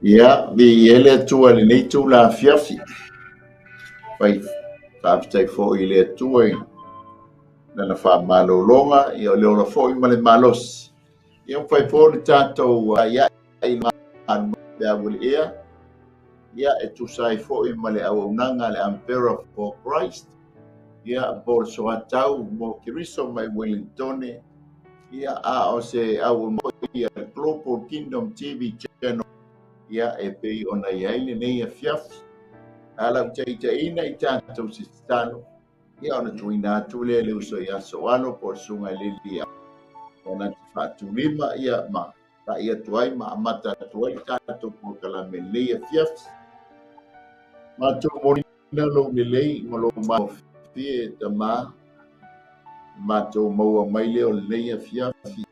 Ia, viia le Atua i lenei itula afiafi. Fai faafetai foi i le Atua i lana faamalologa, ia o le ola foi ma le malosi. Ia ua fai foi le tatou aiai peau ea, ia e tusa ai foi ma le auaunaga a le Umbrella for Christ, ia po o le soatau mo Keriso mai Wellingtone, ia a o se auaunaga ia Global Kingdom TV Channel, ia e pei ona i ai lenei afiafi. A lau taitaiina i tatou se tatalo, ia ona tuuina atu lea i le uso ia Soalo po o le susuga i le Alii ona te faatulima ia ma ta'i atu ai ma amata atu ai le tatou polokalame i lenei afiafi. Matou momoliina lou lelei ma lou magofie e Tama, matou maua mai lea o lenei afiafi,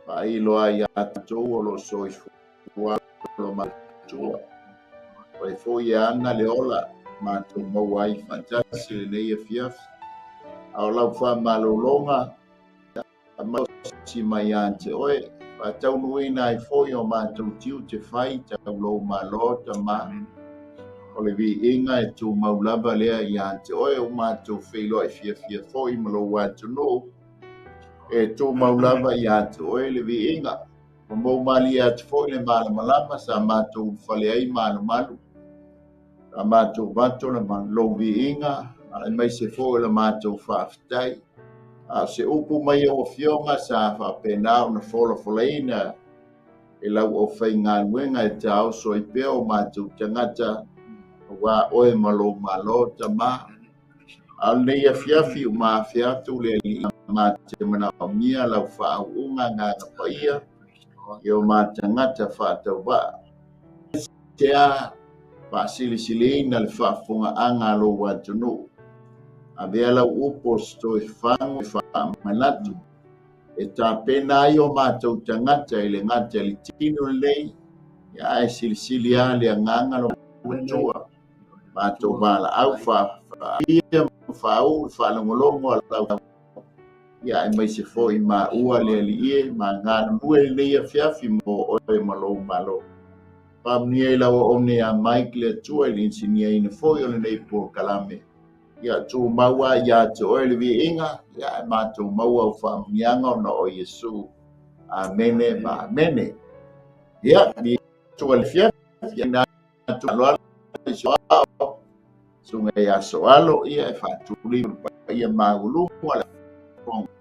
faailoa ai ia tatou o lo o soifua lo matua. Oe foi e ana le ola, matou maua ai faatasi lenei afiafi. A o lau faamalologa, malosi mai ia te oe, faataunuuina ai foi o matou tiute fai tau lou Malo, Tama. O le viiga e tumau lava lea ia te oe, ua matou feiloai fiafia foi ma lou atunuu, e tumau lava ia te oe le viiga. Ua moumalie atu foi le malamalama sa matou ulufale ai malumalu, sa matou vato le lou viiga, aemaise foi o le matou faafetai. A o se upu mai lau Afioga sa faapena ona folafolaina e lau aufaigaluega e taoso ai pea o matou tagata, aua oe ma lou Malo, Tama. A o lenei afiafi ua mafe atu le Alii ma te manaomia lau faauuga Agaga Paia i o ma tagata faatauvaa. Se a faasilisiliina le faafofogaaga a lou atunuu. Avea lau upu o se toe fagu e faamanatu e tapena ai o matou tagata i le gata i le tino lenei, ae silisili lava le agaga lo Atua. Matou valaau faafia ma faauu le faalogologo a lau ia aemaise foi maua le Alii e ma galulue lenei afiafi mo oe ma lou Malo. Faamanuia i lau auauna ia Mike le Atua i le inisiniaina foi o lenei polokalame. Ia tumau lava ia te oe le viiga, ia ae matou maua au faamanuiaga ona o Iesu. Amene ma amene. Ia, viiga le Atua i le afiafi, ia atu aloalo i soao, susuga ia Soalo, ia e faatuli le paia maualuga le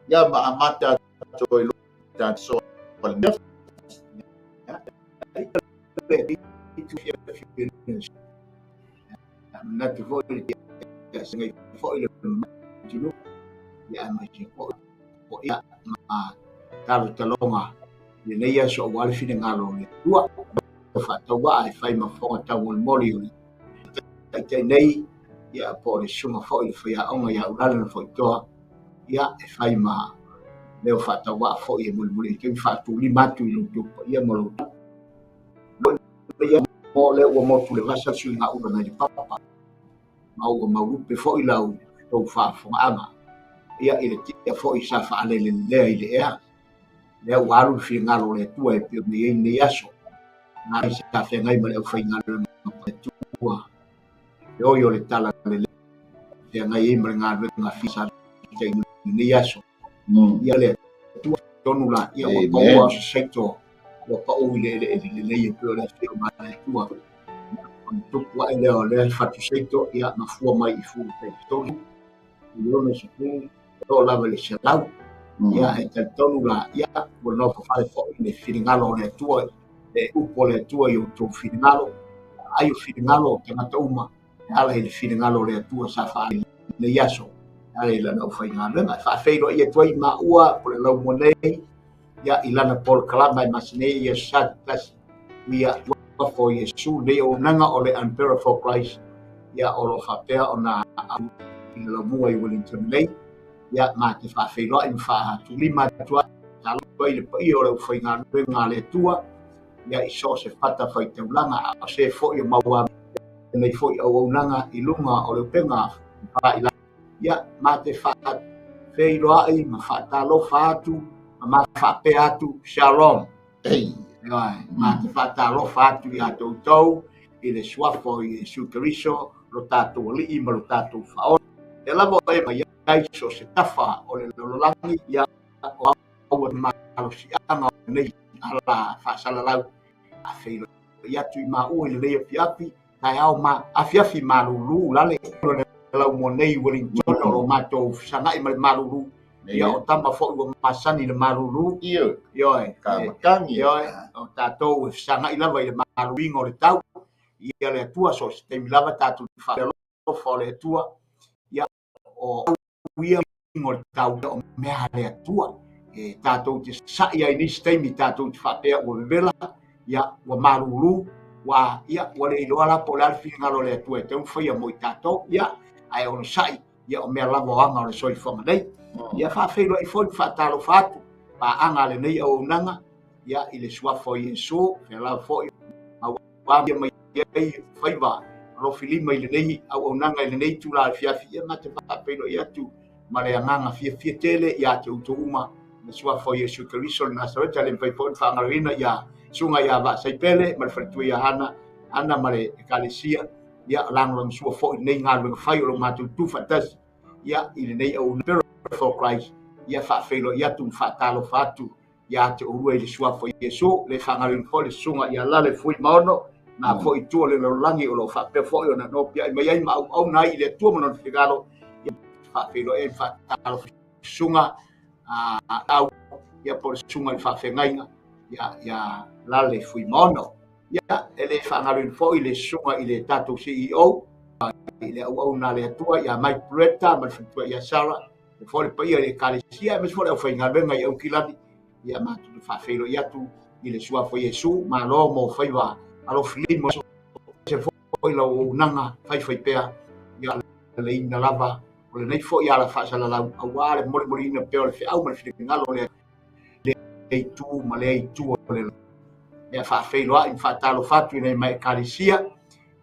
ia ma amata atu ai loa tatou soa. Manatu foi le foi le atunuu ia aemaise foi ia ma talotaloga i lenei aso aua le finagalo o le Atua. Faatauvaa e fai ma fofoga taumolimoli o le taitai nei ia po o le susuga foi i le faiaoga ia Ulale na Foitoa ia e fai ma leo faatauvaa foi e molimoli ai taimi faatulima atu i lo outou paia ma lo outou mo lea ua motu le vasa le suiga ula nai le papa ma ua maulupe foi lau tou faafofogaaga ia i le tia foi sa faalelelea i le ea lea ua alu le finagalo o le Atua e pei ona i ai lenei aso na sa feagai ma le aufaigaluega a le Atua e oi o le tala lelei feagai ai ma le galuega fisa i lenei aso. Ia le Atua tonu la ia ua pau o se saito ua pau i le eleele lelei e pei o le afioga a le Atua. Ona tupu ae lea o lea fatu saito ia na fua mai i fulu tai tolu i ono sepulu oo lava i le 100. Ia e talitonu la ia ua nofo fale foi le finagalo o le Atua, le upu o le Atua i outou finagalo, ai o finagalo o tagata uma e ala i le finagalo o le Atua sa faaali lenei aso e ala i lana aufaigaluega. E faafeiloai atu ai maua po o le laumua nei ia i lana polokalama e masina nei ia sa tasi ia for Iesu nei auaunaga o le Umbrella for Christ ia o lo o faapea ona i le laumua i Wellington nei ia ma te faafeiloai ma faatulima atu ai le paia o le aufaigaluega a le Atua ia i so o se fata faitaulaga a o se foi o maua nei foi auaunaga i luga o le upega. I ia, ma te faafeiloai ma faatalofa atu ma ma faapea atu, Shalom. Ei. Ma te faatalofa atu iā toutou i le suafa o Iesu Keriso, lo tatou Alii ma lo tatou Faaola. E lava o e mai ai so o se tafa o le lalolagi, ia o aua malosiaga o lenei ala faasalalau faafeiloai atu i maua i lenei afiafi taeao ma afiafi malulu lale o le laumua nei Wellington o lo matou fesagai ma le malulu. Ia o tama foi ua masani le malulu. Ioe. Ioe, o tatou e fesagai lava i le maluluina o le tau. Ia le Atua so o se taimi lava tatou alofa o le Atua. Ia o ia o le tau o mea a le Atua. E tatou te sa'i ai nisi taimi tatou te faapea ua vevela, ia ua malulu, ua ia ua le iloa la po o le a le finagalo o le Atua e tatau ona faia mo i tatou. Ia ae onosai, ia o mea lava o aga o le soifuaga nei. Ia faafeiloai foi ma faatalofa atu paaga a lenei auaunaga, ia i le suafa o Iesu, fea lava foi aua mai ai faiva alofilima i lenei auaunaga i lenei itula afiafi. Ia ma te faafeiloai atu ma le agaga fiafia tele ia te outou uma i le suafa o Iesu Keriso o le Nasareta. E le mafai foi ona faagaloina ia Susuga ia Vaasaipele ma le faletua ia Hana, Ana ma le Ekalesia, ia lagolagosua foi i lenei galuega fai o lo matou tu faatasi ia i lenei auaunaga for Christ. Ia faafeiloai atu ma faatalofa atu ia te oulua i le suafa o Iesu. Le faagaloina foi le susuga ia Lale Fuimaono, na foi i tua o le lalolagi o lo o faapea foi ona nopiai mai ai ma auauna ai i le Atua ma lona finagalo. Ia faafeiloai ai ma faatalofa susuga au ia po o le susuga i le faafeagaiga ia Lale Fuimaono. Ia e le faagaloina foi le susuga i le tatou CEO i le auauna a le Atua ia Mike Pureta ma le faletua ia Sarah, e foi le paia i le Ekalesia aemaise foi le aufaigaluega i Aukilani. Ia matou te faafeiloai atu i le suafa o Iesu. Malo mo faiva alofilima se foi lau auaunaga faifaipea, ia leleina lava o lenei foi ala faasalalau aua le molimoliina pea o le feau ma le finagalo o le itu ma lea itu o le mea. Faafeiloai ma faatalofa atu i nai mai Ekalesia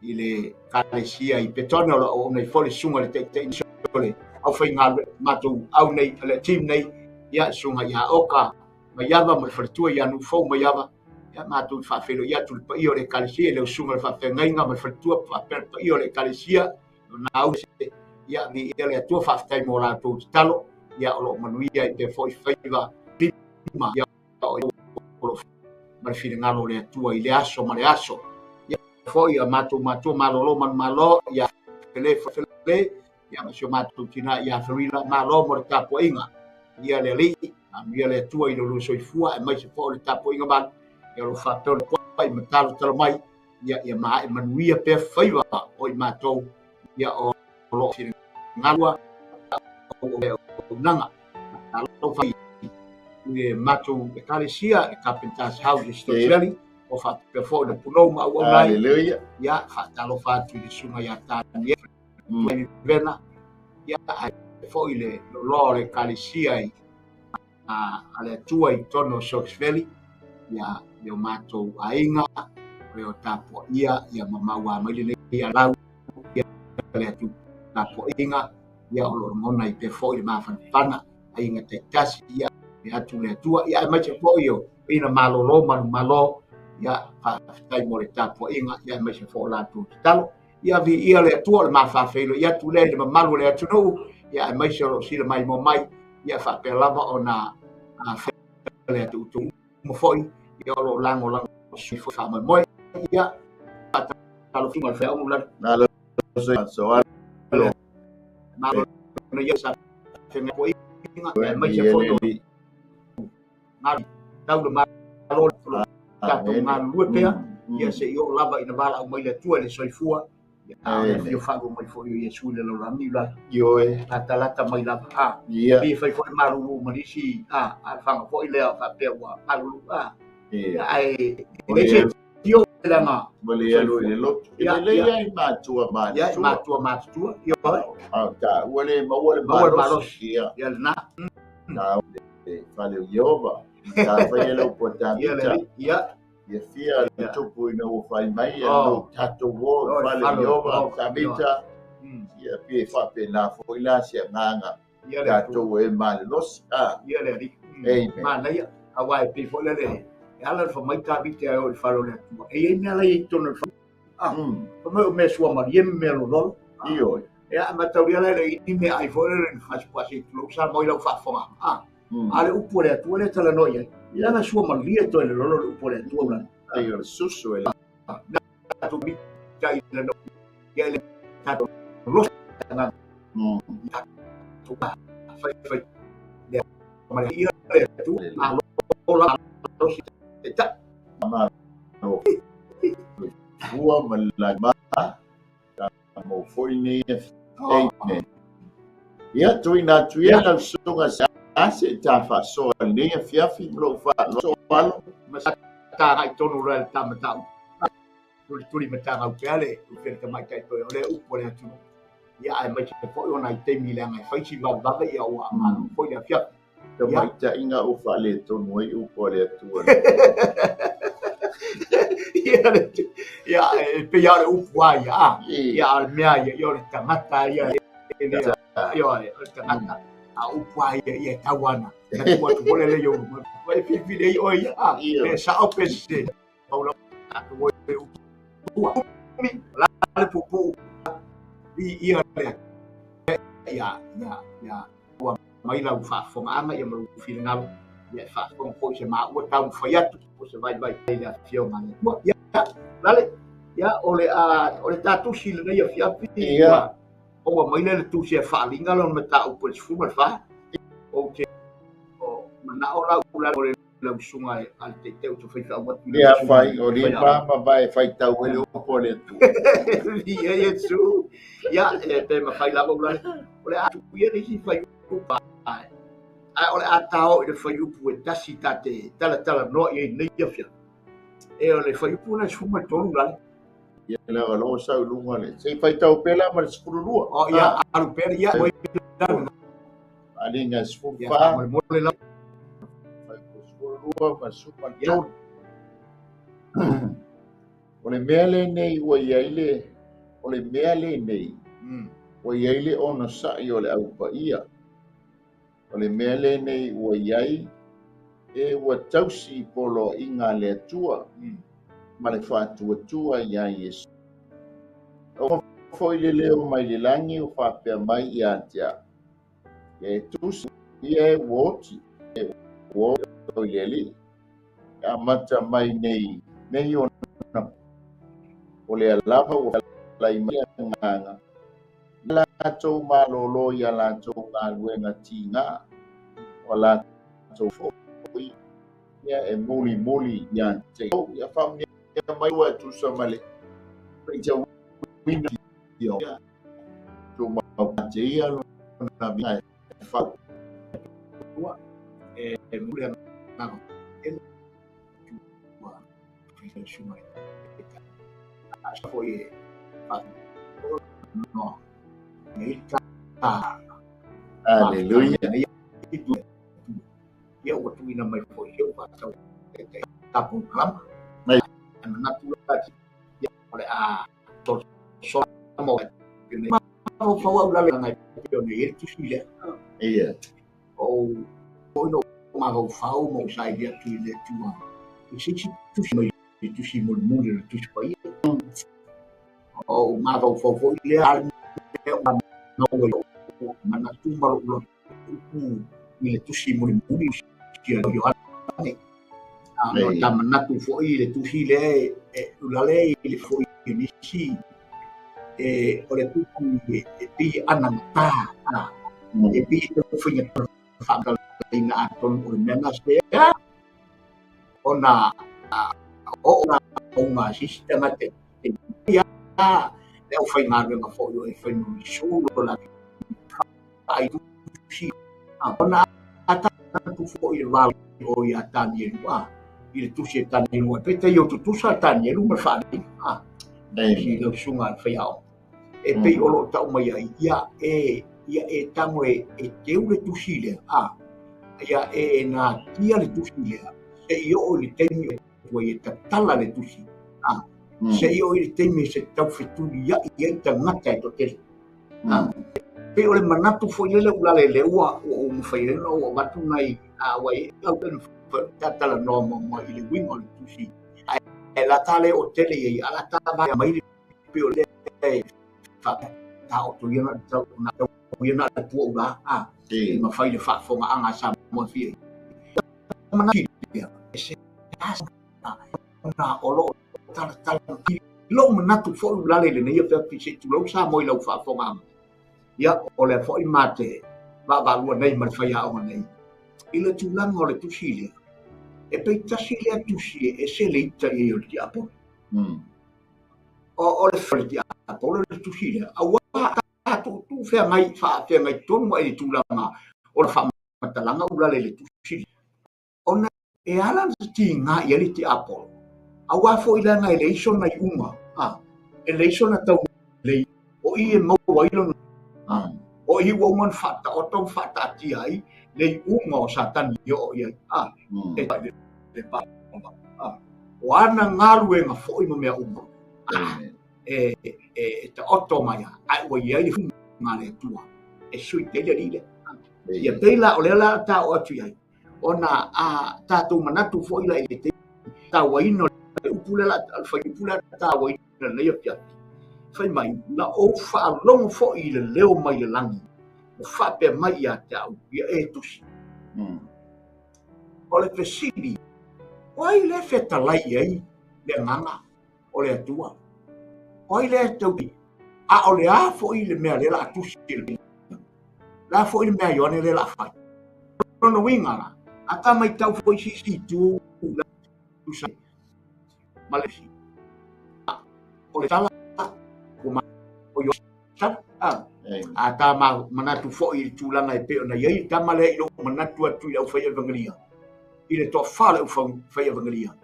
i le Ekalesia i Petone o lo o auauna ai foi le susuga i le taitai o le aufaigaluega matou au nei le team nei, ia susuga ia Oka Maiava ma le faletua ia Nufou Maiava. Ia matou te faafeiloai atu le paia o le Ekalesia i le susuga i le faafeagaiga ma le faletua faapea le paia o le Ekalesia o na au ia viia le Atua. Faafetai mo latou tatalo, ia o lo o manuia ai pea foi faiva lima, ia o lo ma le finagalo o le Atua i le aso ma le aso. Ia foi a matou matua malolo manumalo ia Fele Fele, ia ma si o matou tina ia Ferila, malo mo le tapuaiga. Ia le Alii, amuia le Atua i lo lua soifua aemaise foi o le tapuaiga malu, ia o lo faapea ona puai ma talotalo mai, ia ia maae manuia pea faiva o i matou, ia o lo o finagalo auaunaga. Alofa i le matou Ekalesia, le Carpenter's House i Stokes Valley, o faapea foi le punou ma auauna ai. Hallelujah. Ia, faatalofa atu i le susuga ia Daniel Vena, ia, ae foi le loa o le Ekalesia i a le Atua i totonu o Stokes Valley, ia, i o matou aiga, o le o tapuaia, ia mamau mai lenei alau, ia le atu tapuaiga, ia o lo o lagona ai pea foi le mafanafana, aiga taitasi, ia e atu le Atua, ia aemaise foi o ina malolo manumalo, ia faafetai mo le tapuaiga, ia aemaise foi o latou tatalo. Ia viia le Atua, o le mafaafeiloai atu lea i le mamalu o le atunuu, ia aemaise o lo o sila maimoa mai, ia faapea lava ona le atu uma foi, ia o lo o lagolago sui foi faamoemoe. Ia faatalofa le feau la. Nalo so alo. Malo na ia sa fenga ko inga aemaise foi o ngā tau le malo lo tatou galulue pea, ia se i oo lava ina valaau mai le Atua i le soifua, ia a o le fia faalua mai foi o Iesu i le lalolagi la. Ioe. Latalata mai lava a. Ia. Fia fai foi malulu ma nisi a faga foi lea faapea ua malulu a. Ia. Ae le se tio leaga Ua le alu i le lotu. E lelei ai matua matutua. Ia, matua matutua. Ioe. A ta ua le maua le Maua le malosi. Ia. Ia lena. Ta le fale o Ieova. Ta fai e lau po Ia le Tavita. Ia. Ia fia le tupu ina ua fai mai ia Oh. lo tatou o Oh, fale o fale o Ieova. Ieova. Tavita. Ia pei e faapena foi la se agaga tatou e malolosi. Ia le Alii. Manaia, aua e pei foi lele e ala le fai mai Tavita e o i le fale o le Atua. E i ai mea la e i totonu o le fale. Fai mai o mea suamalie ma mea lololo. Ioe. Ia, a mataulia la e le i ni meaai foi lele ni fasipuasi tulou Samoa i lau faafofogaaga. A o le upu a le Atua lea e talanoa i ai. Leaga suamalie toe le lolo le upu a le Atua ulana. Ai o le susu e le. Ua ma la ma mo foi nei. Amen. Ia tuuina atu ia lau susuga se ase e ta faasoa i lenei afiafi ma lou faaaloalo. Ma sa ta agai tonu loa i le ta mataupu. Tulituli matagau pea le ufi a le tamaitai toe o lea upu a le atunuu. Ia aemaise foi o nai taimi leaga e fai si vavevave ia ua malo foi le afiafi. Tamaitaiga ua faaletonu ai upu a le Atua. Ia, e pei lava o le upu lava ia, a. Ia, a o le mea ia, ia o le tagata ia, e le, ia, o le tagata. A o upu lava ia, ia e tau ana. Na tuu atu foi lele i ou luma. E filifili ai oe ia, a. Pe sao pe sese. Pau lava tatou e upu. Ua umi, la le puupuu, i ia le, ia, ia, ia. Ua mai lau faafofogaaga ia ma lou finagalo, ia e faafofoga foi se maua taumafai atu po o se vaivai i le Afioga a le Atua. Ia, Lale, ia, o le a, o le ta tusi i lenei afiafi, ua maua mai lea le tusi e faaaliga lona mataupu e le 14. Ou te manao la u lale o le lau susuga a le Taitai ou te faifeau atu i lau Ia susuga fai, o lima ma vae faitau ai le upu a le Atua. Ia Iesu. Ia, e pe mafai lava u lale. O le a tuu ia le isi fuaiupu, ae o le a ta oo i le fuaiupu e tasi ta te talatalanoa i ai i lenei afiafi. E o le fuaiupu lena e 13 lale. Ia le o sau i luga le. Se i faitau pea la ma le 12. O ia, alu pea ia. Faaaliga e 14. Faamolemole lava. 12 ma 13. O le mea lenei ua i ai le, o le mea lenei ua i ai le onosai o le Au Paia. O le mea lenei ua i ai e ua tausi i poloaiga a le Atua ma le faatuatua iā Iesu. O foi le leo mai le lagi o faapea mai ia te au, Ia e tusi ia e ua oti, e ua oti i le Alii. E amata mai nei nei ona o lea lava ua fealai mai le agaga ia latou malolo i a latou galuega tiga, o a latou foi ia e mulimuli ia te outou. Ia faamanuia mai ua e tusa ma le faitauina ia tumau te ia lona viiga e fau. E muli agaga e ua susuga e foi e no nei ta. Aleluia. Ia ua tuuina mai foi se faatau ta programa. E manatu la ia o le a so mo mafaufau au lale ngai pe o nei e tusi lea. Ia. O foi no mafaufau mo saili atu i le Atua. I se isi tusi mai le tusi mulimuli o le Tusi Paia. O mafaufau foi lea a le mea ua maua i lou manatu ma lou loto upu i le tusi mulimuli o Ioane. A o ta manatu foi i le tusi lea e ulale i le foi o nisi e o le tusi e pei e anagata, e pei e taufaiga faamatalaina atonu o le mea na se ona oo la unga se isi tagata ia le aufaigaluega foi o e fai ma Iesu lo la ai tusi ona atu foi le va o ia Tanielu a i le tusi e Tanielu e pei o tutusa Tanielu ma le faaaliga a si lau susuga a le faiaoga e pei o loo tau mai ai ia e ia e tago e teu le tusi lea a ia e natia le tusi lea se i oo i le taimi ua ia tatala le tusi a se i oo i le taimi se taufetuliai ai tagata e toatele. Pei o le manatu foi lele ulale le ua ua ou mafai ai ona ou avatu nai a ua i au le tatalanoa muamua i le uiga o le tusi. Ae la ta le o tele i ai, a la ta vaea mai le pei o le faataoto ia na tau na tau ia na le pua ula a e mafai le faafofogaaga a Samoa fia. Manatu ia e se na o lo o talatala i lou manatu foi ulale i lenei afiafi se i tulou Samoa i lau faafofogaaga. Ia, o lea foi ma te vaavaalua nei ma le faiaoga nei i le tulaga o le tusi lea, e pei tasi lea tusi e ese le ita i ai o le tiapolo. O le le tiapolo le tusi lea, aua a tuutuu feagai faafeagai tonu ai i le tulaga o le faamatalaga ulale i le tusi lea. Ona e ala ona tiga i ai le tiapolo, aua foi leaga e leai sona iuga, a, e leai sona taulelei, o i e maua ai lona, a, o i ua uma ona faataoto ma faataatia ai le iuga o Satani e oo i ai, a, e le pa, a, o ana galuega foi ma mea uma, a, e, e, e taoto mai a, ae ua i ai le fuga a le Atua e sui ai le alii lea. Ia pei la o lea la ta oo atu i ai, ona a tatou manatu foi la i le tauaina o le upu lea la le fuaiupu lea tauaina lenei afiafi. Fai mai, na ou faalogo foi i le leo mai le lagi, ua faapea mai ia te au, ia e tusi. O le fesili, o ai lea fetalai i ai le agaga o le Atua? O ai lea tau a o le a foi le mea lea la tusi i le la foi le mea Ioane lea la fai. Lona uiga la, a ta matau foi i se isi itu la tusa ma le o le tala ua ma o Ioane a a ta manatu foi i le tulaga e pei ona i ai le tama lea i lou manatu atu i le aufai evangelia i le toafa o le aufai evangelia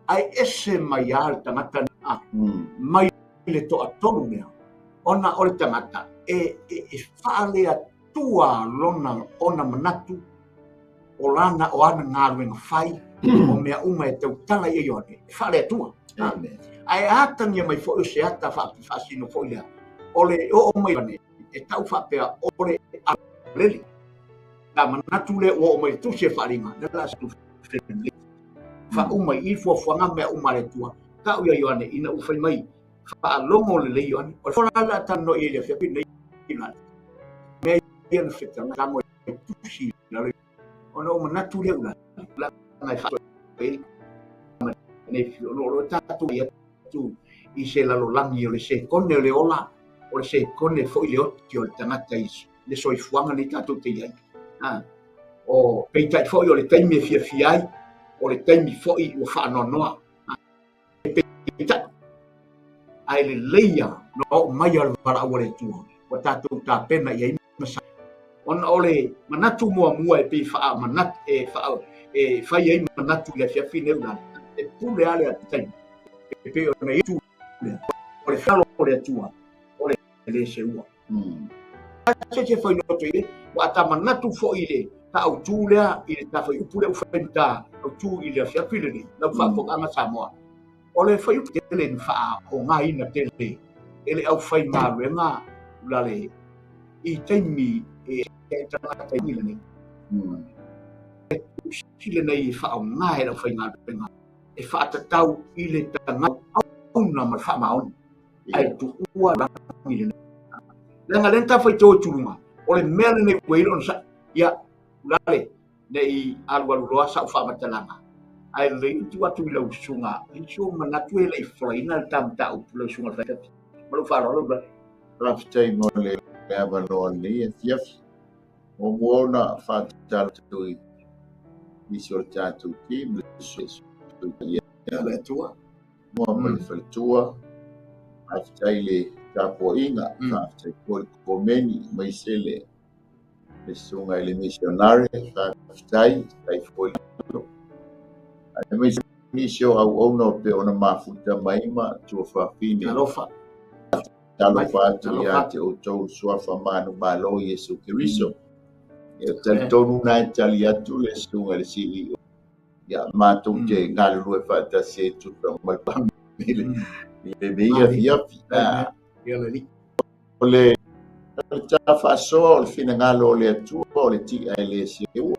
ae ese mai lava le tagata a mai le toatolu lea ona o le tagata e, e, e faaleatua lona ona manatu o lana o ana galuega fai o mea uma e tautala i ai Ioane e faaleatua. Ae atagia mai foi o se ata faasino foi lea o le oo mai Ioane e tau faapea o le alele. La manatu lea ua oo mai le tusi e faaaliga lea la faauma i fuafuaga mea uma a le Atua. Tau ia Ioane ina ua fai mai faalogo lelei Ioane. O le fola la talanoa i ai le afiafi nei mea ia na fetalaga e tusi i lalo ona ou manatu lea ula la e faatoe nei o lo tatou i atu i se lalolagi o le sekone o le ola o le sekone foi le oti o le tagata i le soifuaga nei tatou te i ai. O peitai foi o le taimi e fiafia ai, o le taimi foi ua faanoanoa. Peitai, ae lelei lava na oo mai lava le valaau a le Atua ua tatou tapena i ai ma sa. Ona o le manatu muamua e pei faamanatu, e, faa, e fai ai manatu i le afiafi nei ulale, e pule lava le taimi. E pei ona i ai lea, o le falo o le Atua, o le le seua. Se se fai loto i le, ua ta manatu foi i le ta autū lea, i le ta fuaiupu lea ua fai ma ta autū i le afiafi lenei, lau faafofogaaga Samoa. O le fuaiupu tele na faaaogaina tele e le aufaigaluega ulale i taimi e tagata i lenei. E tusi lenei e faaaoga e le aufaigaluega e faatatau i le tagata auna ma le faamaoni. Ae tuua lagi lenei. Leaga lea na tafaito i tuluga, o le mea lenei ua i ai lona sa, ia, ulale, ne i alualu loa sau faamatalaga, ae lelei ona tuu atu i lau susuga, i sou manatu e le i folaina le ta mataupu lau susuga i le Faifeau. Ma lou faaaloalo ulale. Faafetai mo le avanoa lenei afiafi. Muamua ona faatatalo atu i nisi o le tatou team, le susuga ia le Atua. Mua ma le faletua. Faafetai i le tapuaiga, faafetai foi i le komeni aemaise le le susuga i le misionare, faafetai, faafetai foi i le aemaise nisi o auauna o pei ona mafuta mai ma tuafafine. Alofa. Talofa atu ia te outou suafa manumalo Iesu Keriso. E talitonu na e tali atu le susuga i le CEO. Ia matou te galulue faatasi e tusa ma le pamele i lenei afiafi. Ia le alii. O le O le tala faasoa o le finagalo o le Atua o le ti'a e lē seua.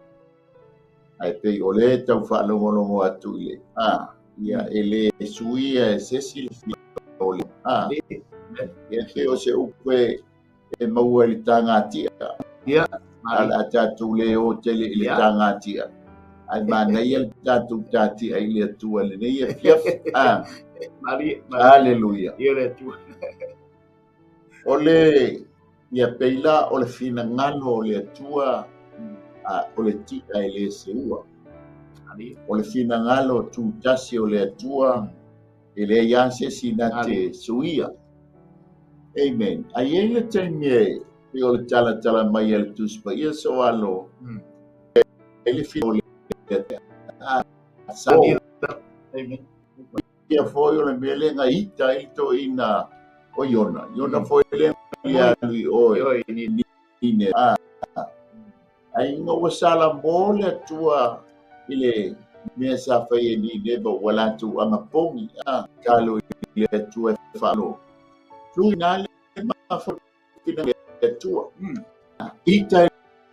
Ae pei o lē tau faalogologo atu i le a ia e lē suia e se isi le finagalo o le a ia pei o se upu e maua i le tagati'a. A o le a tatou lē o tele i le tagati'a, ae manaia le tatou tati'a i le Atua i lenei afiafi. A Aleluia. O le ia pei la o le finagalo o le Atua o le ti'a e lē seua. O le finagalo tutasi o le Atua e leai lava se isi na te suia. Amen. Ae i ai le taimi e pei o le talatala mai a le Tusi Paia soalo e le finagalo o le Atua. Ia foi o le mea lea na ita ai le toeaina o Iona. Iona foi lea na alu i o i Nineva. Ai ina ua salamo le Atua i le mea sa fai e Nineva ua latou agapogi, talo i le Atua e faalo. Tuina le mafautina le Atua. Ita e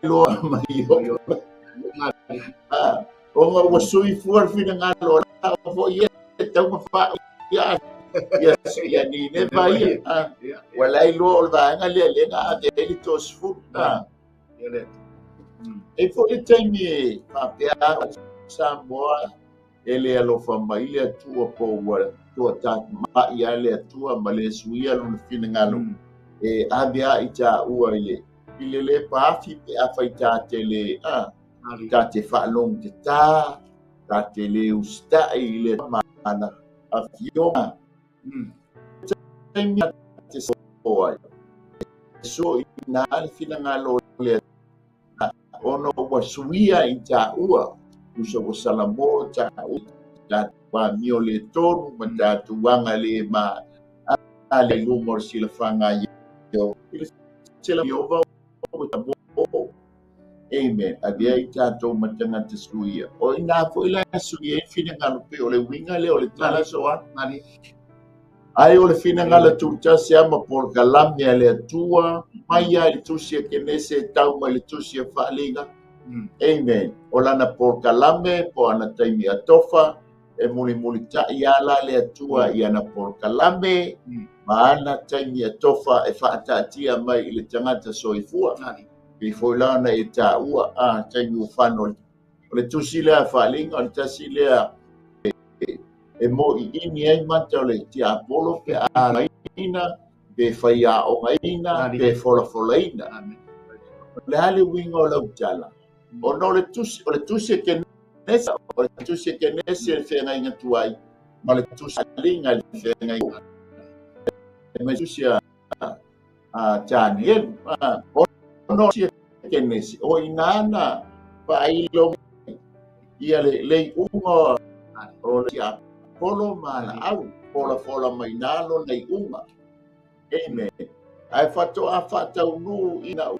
loa mai o. Ona ua sui fua le finagalo o la foi e tau ma ia ia Nineva ia. Ua lai loa o le vaega lea lea na ave ai le 30. E foi le taimi e faapea Samoa e le alofa mai le Atua po ua toatamai a le Atua ma le suia lona finagalo e ave a i tāua i le le paafi pe a fai tā te le tā te faalogo te tā, tā te le usitai i le mana afioga. Taimi te soa ai. So i nā le finagalo le ona ua suia i tāua usa ua salamo tāua tātou amio le tonu ma tātou anga le ma a le luma o le silafaga i le sila Iova o ta mo. Amen. Avea i tātou ma tagata suia. O ina foi la suia i finagalo pe o le uiga lea o le tala soa. Ai o le finagalo tutasi ama polokalame a le Atua mai a i le tusi a Kenese e tau mai le tusi a Faaliga. Amen. O lana polokalame po ana taimi atofa e mulimulita'i ala le Atua i ana polokalame ma ana taimi atofa e faataatia mai i le tagata soifua. Pei foi la ona e tāua a taimi ua fano o le tusi lea a Faaliga o le tasi lea e mo'i'ini ai mata o le tiapolo pe alaina pe faiaogaina pe folafolaina. O le a le uiga o lau tala? Ona o le tusi e Kenese, o le tusi e Kenese le feagaiga tuai ma le tusi a Faaliga le feagaiga mai tusi a Tanielu. Ona o le Kenese o ina na faailo ia le leiuga o le tiapolo ma laau folafola mai nā lona iuga. Amen. Ae faatoa faataunuu ina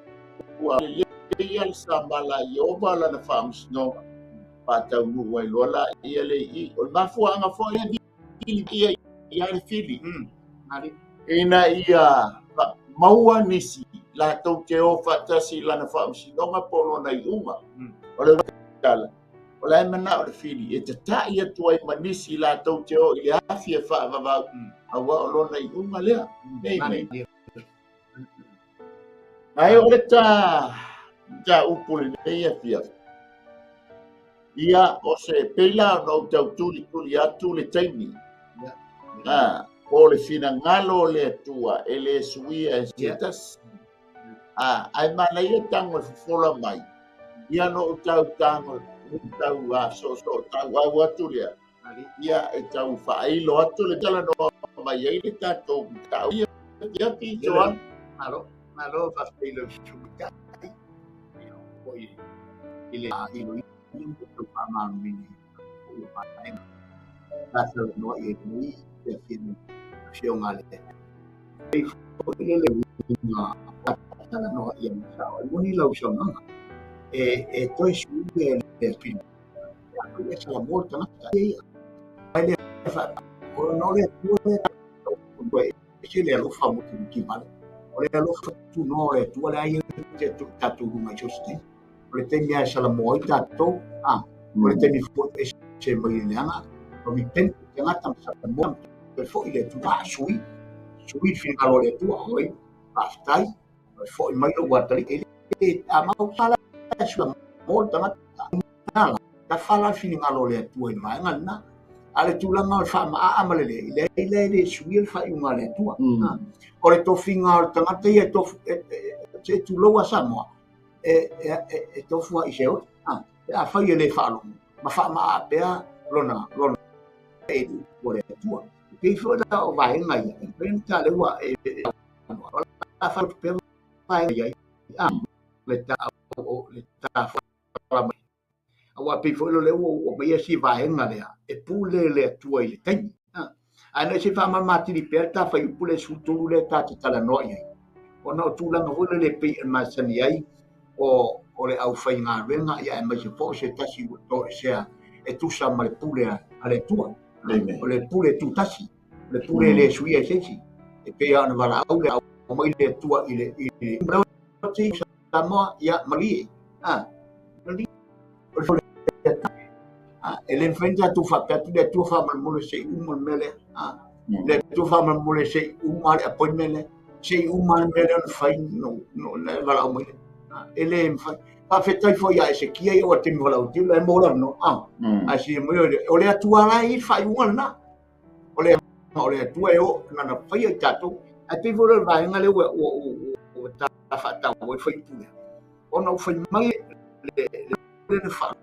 ua lelei le samala i Ieova lana faamasinoga faataunuu ai loa la ia le i. O le mafuaaga foi lea vili ia ia le fili. Ina ia maua nisi latou te o faatasi i lana faamasinoga po o lona iuga. O le tala, o la e manao le fili e tata'i atu ai ma nisi latou te o i le afi e faavavau aua o lona iuga lea. Amen. Ae o le ta upu lenei afiafi. Ia o se pei la ona ou tau tulituli atu le taimi. O le finagalo o le Atua e le suia e se tasi. Ae manaia tago e fofola mai. Ia no ou tau tago tau a so so tau au atu lea. Ia e tau faailo atu le talanoa mai ai le tatou tau ia ia pi Joan. Malo, malo faafetai lau susuga foi i le ilo i le faamalamalamaina o vaega faataloa i lenei le afioga a le foi le uiga talanoa ia masao e moni lau saunoaga e toe sui le pina e salamo le tagata ia ai le fa o no le tua le e se le alofa mo te miti vale. O le alofa tunoa o le Atua lea e i ai tatou luga i so o se taimi. O le taimi lava e salamoa ai tatou, a, o le taimi foi e ese mai le leaga, ma repent le tagata ma salamoa ma toe foi i le Atua, a sui, sui le finagalo o le Atua, oi, faafetai, toe foi mai lou atalii, e le a mau sala e salamoa le tagata. Na la, ta fala le finagalo o le Atua i le vaega lena. A le tulaga o le faamaaa ma le le, leai la e le suia le faaiuga a le Atua. O le tofiga o le tagata ia e tofu, se tulou a Samoa, e tofu lava i se oli. Pe afai e le faalogo ma faamaaa pea lona lona e o le Atua. E pei foi la o vaega ia, e pei ona ta lea ua e o la fai pea vaega ia, le ta o le ta fala mai. Aua pei foi lea ua ua mai si vaega lea e pule le Atua i le taimi. Ae na se faamama atili pea le ta fuaiupu le 13 lea ta te talanoa i ai. Ona o tulaga foi lele e pei e masani ai o le aufaigaluega, ia aemaise foi o se tasi ua toesea e tusa ma le pule a le Atua. O le pule tutasi, o le pule e le suia e se isi. E pei lava ona valaau le au mai le Atua i le Samoa, ia malie. Malie. E le mafai ona tatou faapea atu le Atua faamolemole se i uma le mea lea. Le Atua faamolemole se i uma le appointment lea. Se i uma le mea lea ona fai no le valaau mai lea. E le mafai. Faafetai foi ia Esekia ia ua taimi valaau tino e mo le avanoa. Ae sili mai o le Atua la e i ai le faaiuga lena. O le o le Atua e o nana faia i tatou. Ae pei foi o le vaega lea ua ua ua ta faataua ai fuaiupu lea. Ona ua fai mai le le fa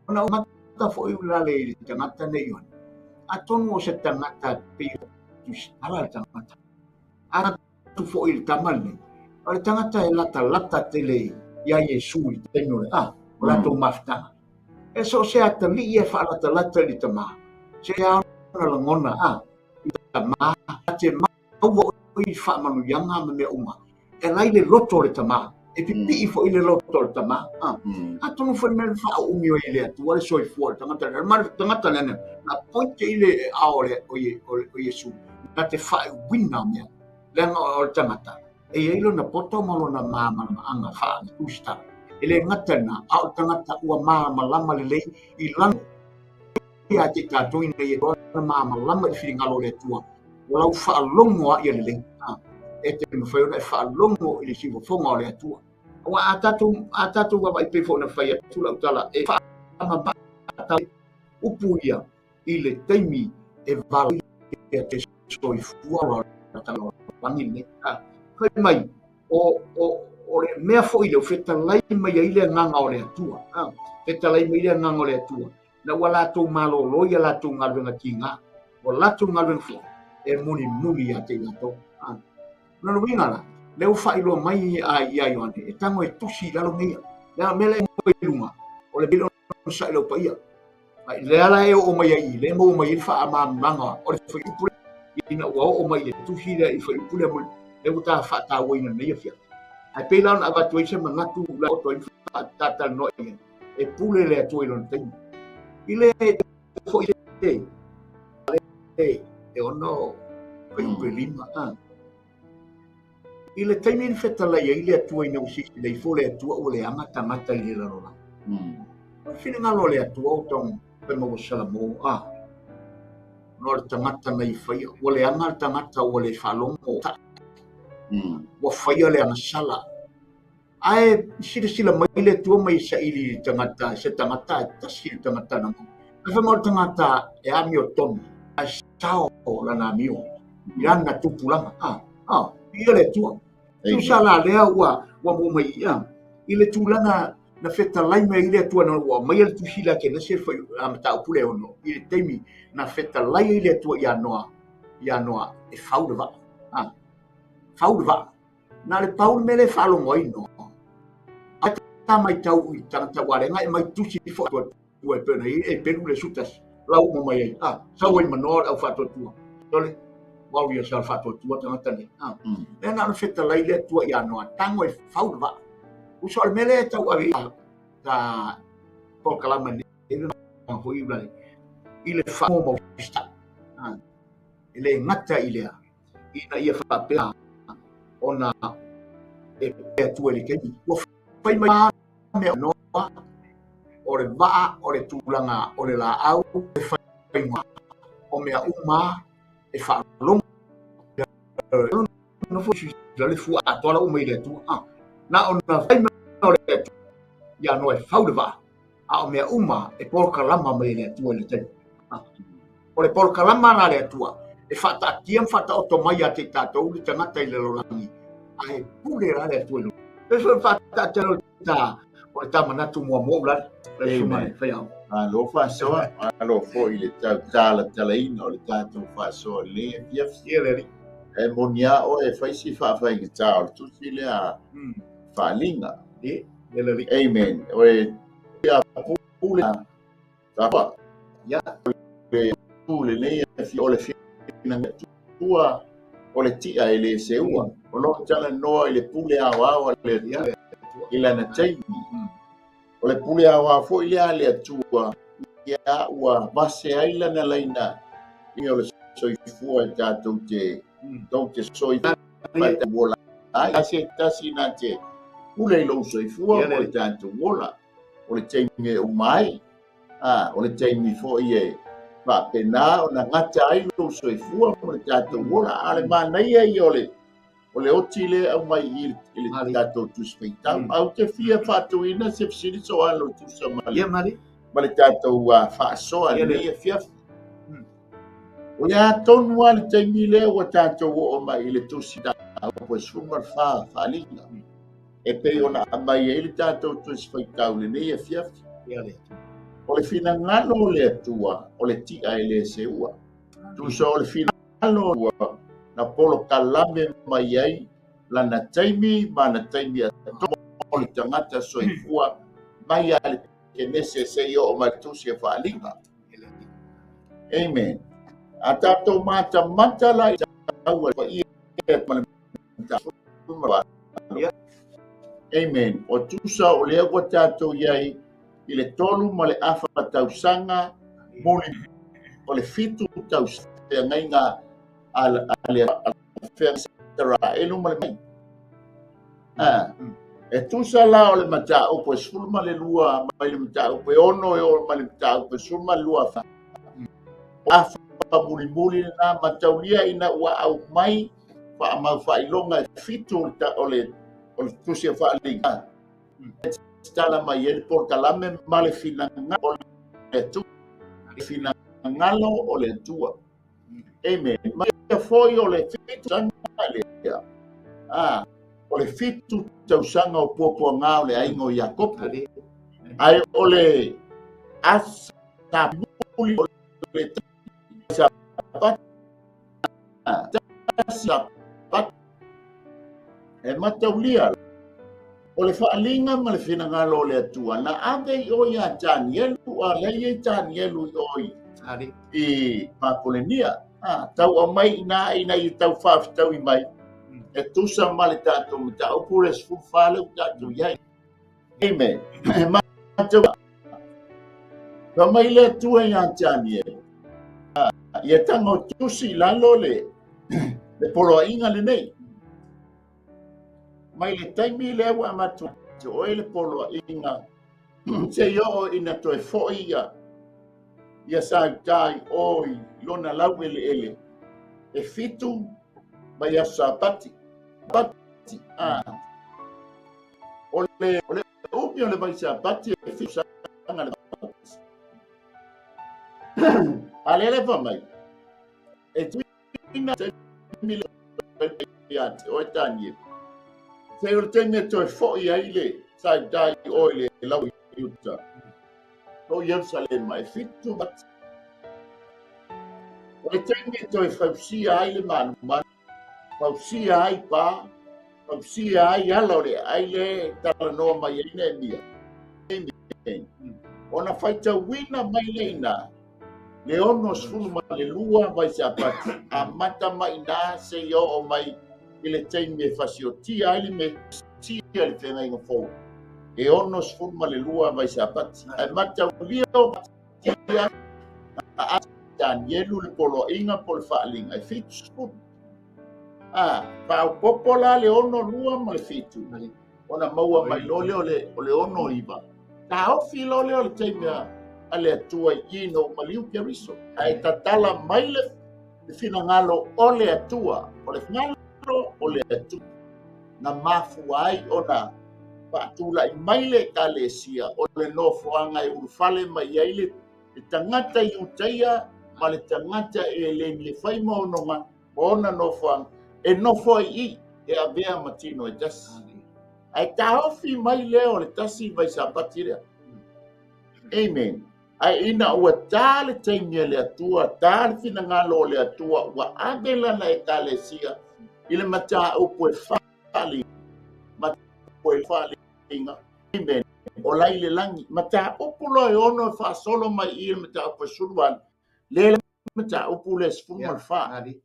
ona o mata foi la le i le tagata nei Ioane. Atonu o se tagata pei o tusitala le tagata. A atu foi i le tama lenei, o le tagata e latalata tele iā Iesu i le taimi o le a, o latou mafutaga. E so o se atalii e faalatalata i le tama, se a ona lagona a, i le tama, a te maua foi i faamanuiaga ma mea uma, e ala i le loto o le tama, e pipii foi le loto o le tama. A, atonu foi le mea na faaumi ai e le Atua le soifua o le tagata lea, ma le tagata lea na poite i le ao o Iesu, na te faaiuina mea, leaga o le tagata, e i ai lona poto ma lona malamalamaaga faa-tusitala. E le gata i lena, a o le tagata ua malamalama lelei i lalo ia te i tatou ina ia ona malamalama i le finagalo o le Atua, ua lau faalogo lava ia lelei. E te mafai ona e faalogo i le siufofoga o le Atua. Aua a tatou, a tatou vaavaai pei foi ona fai atu lau tala, e faamama upu ia i le taimi e valaaulia te soifua o le lalolagi lenei. Fai mai, o, o, o le mea foi lea ua fetalai mai ai le agaga o le Atua. Fetalai mai le agaga o le Atua. Na ua latou malolo ia latou galuega tiga, ua latou galuega foi e mulimuli ia te i latou. O lona uiga la, lea ua faailoa mai a ia Ioane, e tago e tusi i lalo mea ia. Le mea lea e i luga, o le mea lea onosai i lau paia. Ai, lea la e oo mai ai i, lea e maua mai ai le faamalamalamaga o le fuaiupu lea, ina ua oo mai i le tusi lea i le fuaiupu lea, lea ua ta faatauaina i lenei afiafi. Ae pei la ona avatu ai se manatu la oto ai faatatalanoa i ai, e pule le Atua i lona taimi. I le foi e e ono fuaiupu e lima, a. I le taimi na fetalai ai le Atua ina ua silasila ifo le Atua ua leaga tagata i le lalolagi. O le finagalo o le Atua o tau fai mai ua salamo, a. Ona o le tagata na ia faia, ua leaga le tagata ua le faalogo, ua faia le agasala. Ae silasila mai le Atua ma ia saili i le tagata, se tagata e tasi le tagata na maua. Ae fai mai o le tagata e amiotonu, ae sao lana amio i lana tupulaga. A, a, viia le Atua. Tusa la lea ua, ua maua mai ia, i le tulaga na fetalai mai ai le Atua na ua aumaia le tusi lea Kenese foi a mataupu le ono, i le taimi na fetalai ai le Atua ia Noa, ia Noa e fau le vaa. A, fau le vaa. Na o le pau le mea lea e faalogo ai Noa. A ta matau i tagata ua leaga e mai tusi foi tua e pei ona i ai e pelu le sutasi lau uma mai ai. A, sau ai ma Noa le au faatuatua. Sole, wau ia sa faatuatua tagata nei. A, lea na ona fetalai le Atua ia Noa, tago e fau le vaa. Uso o le mea lea e tau ave i ta polokalame nei, foi i le wha E le gata i lea, ina ia faapea Ona e pule Atua i le taimi. Ua fai mai mea noa, o le vaa, o le tulaga o le laau, le faiga o mea uma e faalogo. Nofo le fua atoa la uma i le Atua. Na ona fai mai o le Atua ia Noa e fau le vaa, a o mea uma e polokalama mai e le Atua i le taimi. O le polokalama la a le Atua e faataatia ma faataoto mai ia te i tatou le tagata i le lalolagi, ae pule la le Atua i lona. Pei foi ona faataatia o le ta manatu muamua ulale, le susuga i le faiaoga. Malo faasoa, malo foi i le tau talatalaina o le tatou faasoa i lenei afiafi. Ia le alii. E moni lava oe e fai si faafaigata o le tusi lea Faaaliga. Ia le alii. Amen. O le pule Tapa. Ia. Le pule nei o le finagatua o le tia e le seua. O lo o talanoa i le pule aoao a le Atua i lana taimi. O le pule aoao foi lea a le Atua ia ua vase ai lana laina i o le soifua e tatou te tou te soifua ola ai. Se tasi na te pule i lou soifua mo le tatou ola. O le taimi e uma ai, a, o le taimi foi e faapena ona gata ai lou soifua mo le tatou ola. A o le manaia ia o le o le oti lea e aumai i i le tatou Tusi Faitau. Ae ou te fia faatuina se fesili soalo e tusa ma le, ma le tatou faasoa i lenei afiafi. O le a tonu lava le taimi lea ua tatou oo mai i le Tusi Mataupu e 14 Faaaliga e pei ona aumai ai le tatou Tusi Faitau i lenei afiafi. O le finagalo o le Atua, o le ti'a e le seua. Tusa o le finagalo ua na polokalame mai ai lana taimi ma ana taimi atoa o le tagata soifua mai lava i le Kenese seia oo mai i le Tusi a Faaaliga. Amen. A tatou matamata la i tau a le paia ma le Amen. O tusa o lea ua tatou i ai i le 3.5 tausaga muli o le 7 tausaga feagaiga a le Isaraelu ma le mai. E tusa la o le mataupu e 12 mai le mataupu e 6 e oo mai le mataupu e 12 afa mulimuli lena mataulia ina ua aumai faamau faailoga e 7 o le tusi a Faaaliga e tatala mai ai le polokalame ma le finagalo o le Atua. Finagalo o le Atua. Amen. Ma ia foi o le 7 tausaga lea. O le 7 tausaga o puapuaga o le aiga o Iakopo. Ae o le asa muli o le Sapati, Sapati, e mataulia o le faaaliga ma le finagalo o le Atua na ave i o ia Tanielu, a lea e i ai Tanielu i o i Papolenia. Tau aumai ina ina ia tau faafetaui mai e tusa ma le tatou mataupu le 14 lea ua tatou i ai. Amen. E matau Fai mai le Atua ia Tanielu, ia tago tusi i lalo le poloaiga lenei. Mai le taimi lea ua avatu te oe le poloaiga seia oo ina toe foi ia Sauta i o i lona laueleele e 7 mai aso Sapati. O le umi o le vai Sapati e 7 tausaga le Sapati. A lea le fai mai, e tuina taimi le ia te oe Tanielu. Se o le taimi e toe foi ai le Sauta i o i le lau i uta. O Ierusalema e 7 mati. O le taimi e toe fausia ai le malumalu, fausia ai pa, fausia ai ala o le aai le talanoa mai ai Neemia. Amen. Ona faitauina mai lea ina le 62 vai Sapati, amata mai ina seia oo mai i le taimi e fasiotia ai le Mesia i le feagaiga fou, e 62 vai Sapati. Ae mataulia o Matia a Danielu le poloaiga po o le faaaliga e 70. A, faaopoopo la le 62 ma le 7, ona maua mai loa lea o le 69. Taofi loa lea o le taimi a le Atua i i ina ua maliu Keriso, ae tatala mai le finagalo o le Atua, o le finagalo o le Atua na mafua ai ona faatulai mai le Ekalesia, o le nofoaga e ulufale mai ai le tagata Iutaia ma le tagata e le fai ma ona nofoaga, e nofo ai i, e avea ma tino e tasi. Ae taofi mai lea o le tasi vai Sapati lea. Amen. Ae ina ua tā le taimi a le Atua, tā le finagalo o le Atua, ua ave lana Ekalesia i le mataupu e faaaliga, mataupu e faaaliga. Amen. O la i le lagi. Mataupu loa e ono e faasolo mai i le mataupu e 18. Le le mataupu le 14.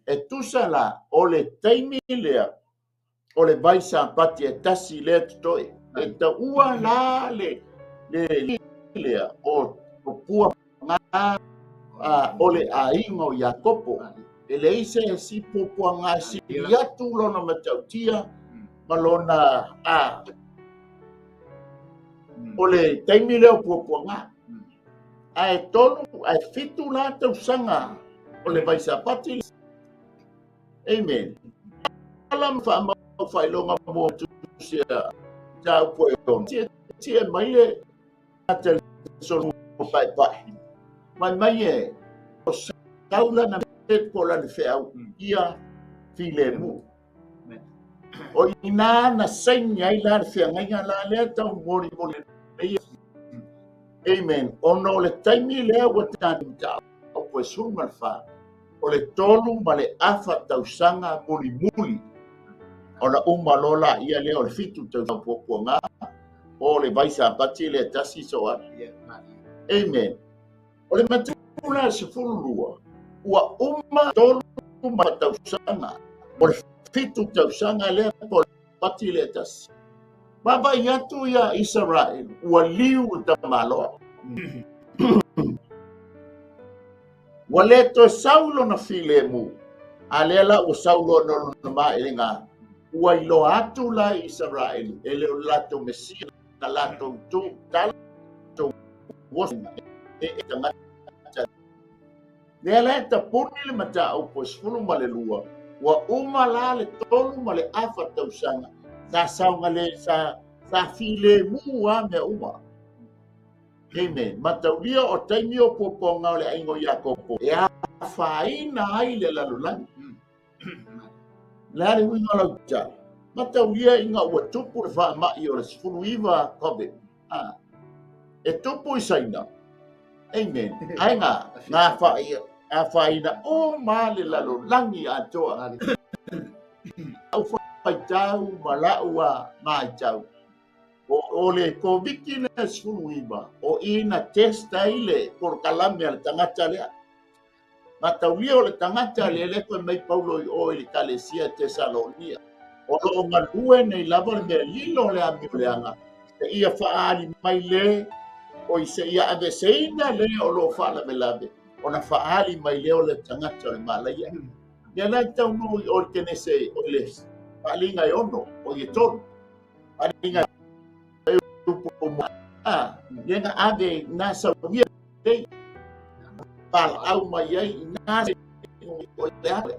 E tusa la o le taimi lea o le vai Sapati e tasi lea totoe. E taua la le lea o pua ngā o le aiga o Iakopo. E leai se isi puapuaga e sili atu lona matautia ma lona o le taimi lea o puapuaga. Ae 3, ae 7 la tausaga o le vai Sapati. Amen. Ala ma whaamau whailoga mō tusia tāu poe ono. Tia tia mai le ata solo pai pai. Mai mai e o saula na me po la le wheau ia file mu. O ina na saini ai la le wheangaiga la lea tau mori mori nei. Amen. Ona o le taimi lea ua tātou tāu poe sulu ma le wha. O le 3.5 tausaga mulimuli ona uma loa laia lea o le 7 tausaga puapuaga o le vai Sapati lea tasi so atu. Amen. O le mataupu la 12, ua uma 3 tausaga o le 7 tausaga lea po o le Sapati lea tasi. Vaavaai atu ia Isaraelu, ua liu le tamaloa. Ua le toe sau lona filemu, a lea la ua sau lona lona maelega. Ua iloa atu la i Isaraelu, e le o le latou Mesia na latou tu tala oso e tagata. Lea la e tapuni le mataupu e 12, ua uma la le 3.5 tausaga, sa saogale, sa filemu a mea uma. Amen. Mataulia o taimi o puapuaga o le aiga o Iakopo e afaina ai le lalolagi. Le a le uiga o lau tala? Mataulia ina ua tupu le faamai o le 19 COVID. E tupu i Saina. Amen. Ae ngā, ngā whaia, afaina uma le lalolagi atoa. Au whaitau ma lau a maitau. O le Koviti le 19, o i na test ai le polokalame a le tagata lea. Mataulia o le tagata lea le fai mai Paulo i o i le Kalesia Tesalonia. O loo galue nei lava le mea lilo o le amioleaga, se ia faaali mai le, o i se ia aveseina le o loo faalavelave, ona faaali mai lea o le tagata o le malaia. Ia la i taunuu i o le Kenese o le faaliga e 6, o i e 3. Faaliga e upu mo a, le na ave na sauia nei, palaau mai ai i nā se o le ave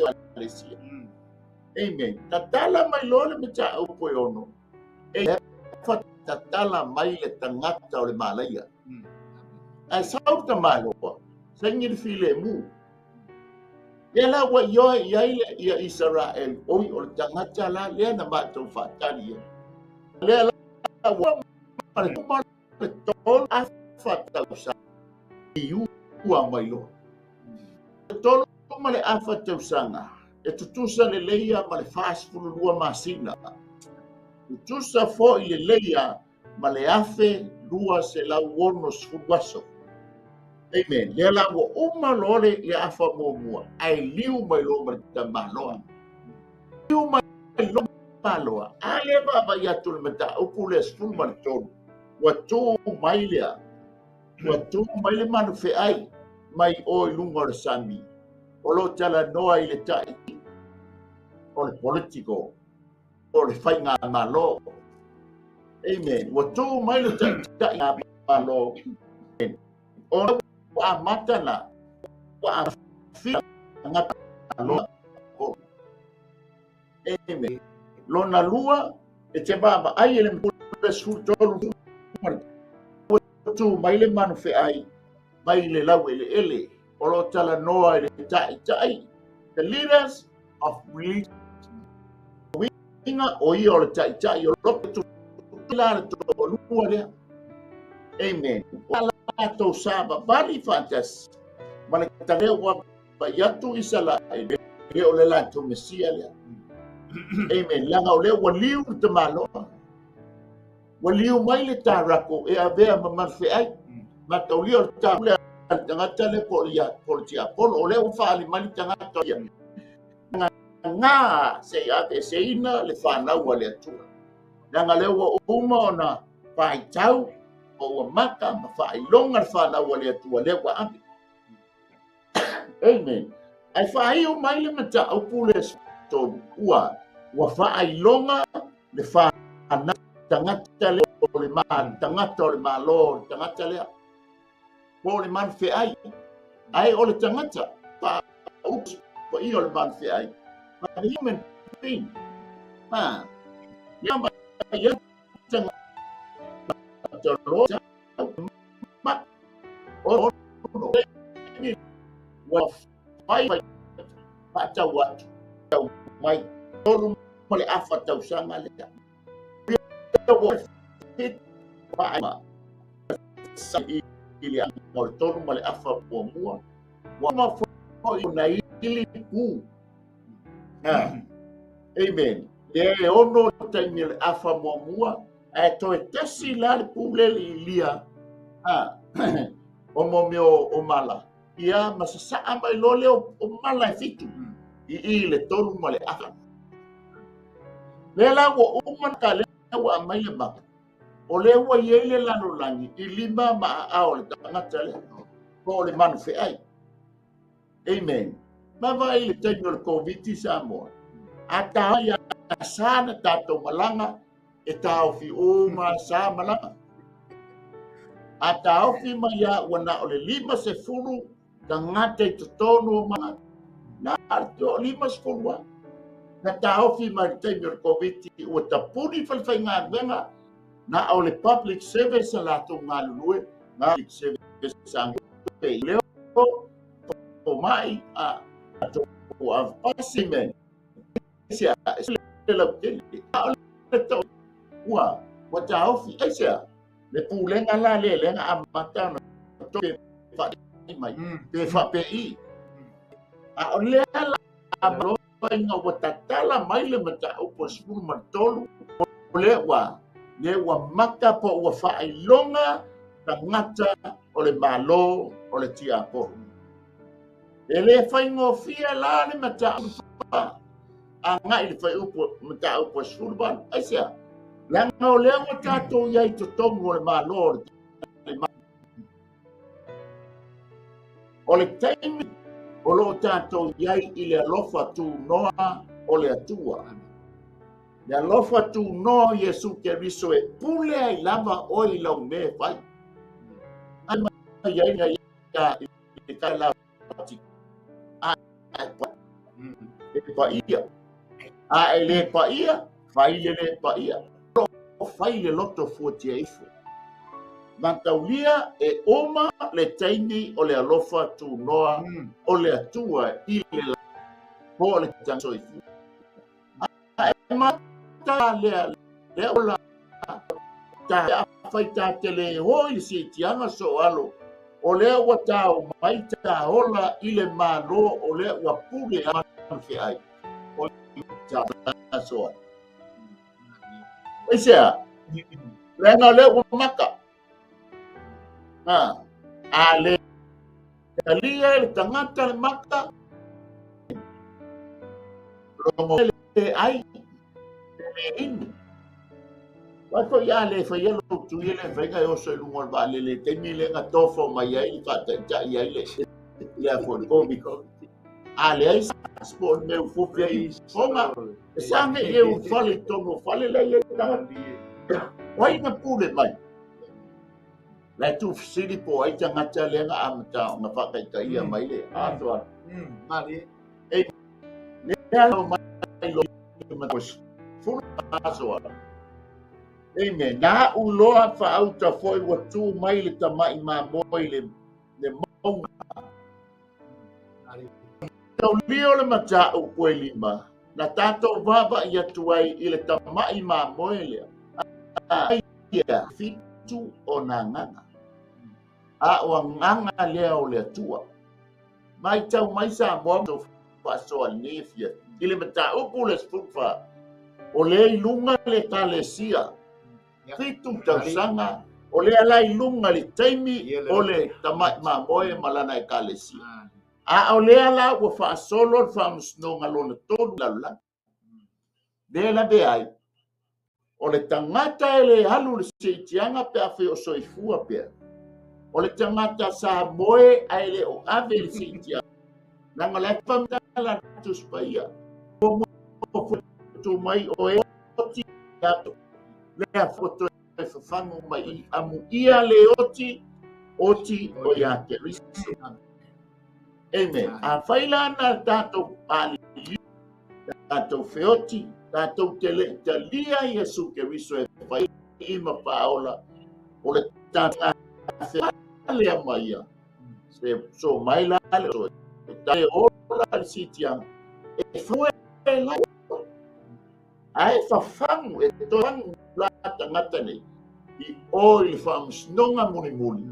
o le sia. Amen. Tatala mai loa le mataupu e 6. E tatala mai le tagata o le malaia. Ae sau le tamaloa, saini le filemu. Lea la ua ioe i ai le ia Isaraelu, oi o le tagata la lea na matou faatali ai. Lea la ua ma le uma le 3.5 tausaga i ua mai loa. Le 3.5 tausaga e tutusa lelei ma le 42 masina. Tutusa foi lelei ma le 1260 aso. Amen. Lea la ua uma loa le afa muamua, ae liu mai loa ma le tamaloa. Liu mai loa tamaloa. A lea vaavaai atu le mataupu lea 13, ua tu mai lea, ua tu mai le manufeai mai o i luga o le sami. O lo talanoa i le tai. O le political, o le faigamalo. Amen. Ua tu mai le taitai a Malo. Ona ua amata na ua afia tagata Malo. Amen. Lona lua, e te vaavaai e le 13 ua tu mai le manufeai mai le laueleele o lo o talanoa i le taitai, the leaders of religion. Uiga o ia o le taitai o loto la le toalua lea. Amen. O latou savavali faatasi ma le talea ua vai atu Isaraele e o le latou Mesia lea. Amen. Leaga o lea ua liu le tamaloa. Ua liu mai le tarako e avea ma malufeai. Mataulia o le tarako lea le tagata lea po o le tiapolo. O lea ua faaali mai le tagata ia. Ngā se i aveeseina le fanau a le Atua. Leaga lea ua uma ona faitau o ua maka ma faailoga le fanau a le Atua lea ua ave. Amen. Ae faaiu mai le mataupu le tolu ua ua faailoga le fanau tagata lea o le ma tagata o le Malo o le tagata lea po o le manufeai ae o le tagata pa upu paia o le manufeai ma the human being ma ia ma ia tagata lo ma o no ua fai faatau atu tau mai tolu ma le afa tausaga lea i le o le tolu ma le afa muamua ua ma foi na ili pu. Amen. Lea e ono taimi o le afa muamua ae toe tasi la le pu le lilia o mo mea o mala. Ia ma sasaa mai loa lea o mala e fitu i i le tolu ma le afa. Lea la ua uma ka lea ua aumai le maka. O lea ua i ai le lalolagi i lima ma aao o le tagata lea, po o le manufeai. Amen. Ma vaai i le taimi o le Koviti i Samoa. A tā ia sa na tātou malaga, e taofi uma sa malaga. A taofi mai a ua na o le 50 tagata i totonu o malaga. Na o le 50 a. Na taofi mai le taimi o le Koviti ua tapuni falefaigaluega na o le public service a latou galulue, public service a leo o mai a o a pasi men se a le lautele a o le to ua ua taofi ai se a le pulega la le le na amata ona to pe fa mai pe fa pe i a o le la malo ina ua tatala mai le mataupu 13 o lea ua lea ua maka po ua faailoga tagata o le Malo o le tiapolo. E le faigofie la le mataupu agai le fuaiupu mataupu 18. Aisea? Leaga o lea ua tatou i ai i totonu o le Malo o le O le taimi o lo o tatou i ai i le alofa tunoa o le Atua. Le alofa tunoa o Iesu Keriso e pule ai lava oe i lau mea e fai. Ai mai ai ia i le kai la a e paia. A e le paia, fai le le paia. O fai le loto fuatia ifo. Mataulia e uma le taimi o le alofa tunoa o le Atua i le la po o le soifua. A e mata lea lea o la ta fai ta te le o i le siitiaga so alo o lea ua tao mai ta ola i le Malo o lea ua pule a feai o ta so ai. Aisea? Leaga o lea ua maka. Ha. A le talia e le tagata le maka, logo le ai, le inu. Wai foi a le whaia lo tui e le whainga e oso i lunga o le vaalele, taimi le nga tofo mai ai, le whaataitai ai le a foi Covid. A leai se po o le mea ua fofi ai i fofoga, e sa nei e ulufale i totonu o fale la e i ai tagata. O ai na pule mai? La e tuufesili po o ai tagata lea na amata ona faataitaia mai le atoa. Malie. E lea lau mai lo fulu aso ala. Amen. Na au loa faauta foi ua tu mai le tama'i mamoe i le mauga. Taulio le mataupu e lima na tatou vaavaai atu ai i le tama'i mamoe lea. Ia fitu o na agaga. A o agaga lea o le Atua. Matau mai Samoa ma faasoa i lenei afiafi. I le mataupu le 14, o lea i luga le Ekalesia, fitu tausaga, o lea la i luga le taimi o le tama'i mamoe ma lana Ekalesia. A o lea la ua faasolo le faamasinoga lona tolu lalolagi. Lea lavea ai, o le tagata e le alu i le seitiaga pe afai o soifua pea, o le tagata sa moe ae le o ave i le seitiaga, leaga o la e faamatala le Tusi Paia, ua motu mai o e oti atu, lea ua toe fafagu mai i amuia le oti, oti o ia Keriso. Amen. Afai la na tatou paliliu, tatou feoti, tatou te le i talia Iesu Keriso e fai i ma faaola, o le tatou lea ma ia, se so mai la le so, e ta ola le sitiaga, e fue la ae fafagu, e toe fagu la tagata nei, i o i le faamasinoga mulimuli,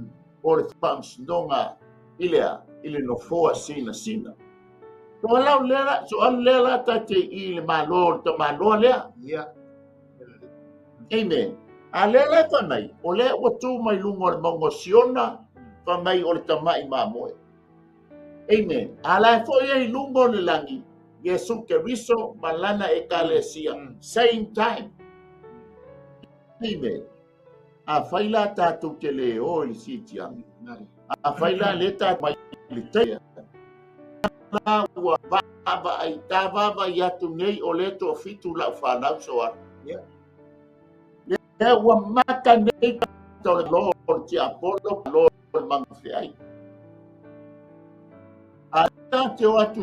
o le faamasinoga i le a, i le nofoa sinasina. So alau lea la, so alu lea la ta te i le malo, le tamaloa lea. Ia. Amen. A lea la e fai mai, o lea ua tu mai luga o le mauga o Siona, fai mai o le tama'i mamoe. Amen. A la e foi ai i luga o le lagi, Iesu Keriso ma lana Ekalesia. Same time. Amen. Afai la tatou te le o i le siitiaga, afai la le tatou mai i le taimi, la ua vaavaai, ta vaavaai atu nei o lea toafitu lau fanau soa. Lea ua maka nei o le lo o le tiapolo, lo o le magafeai. A ta te o atu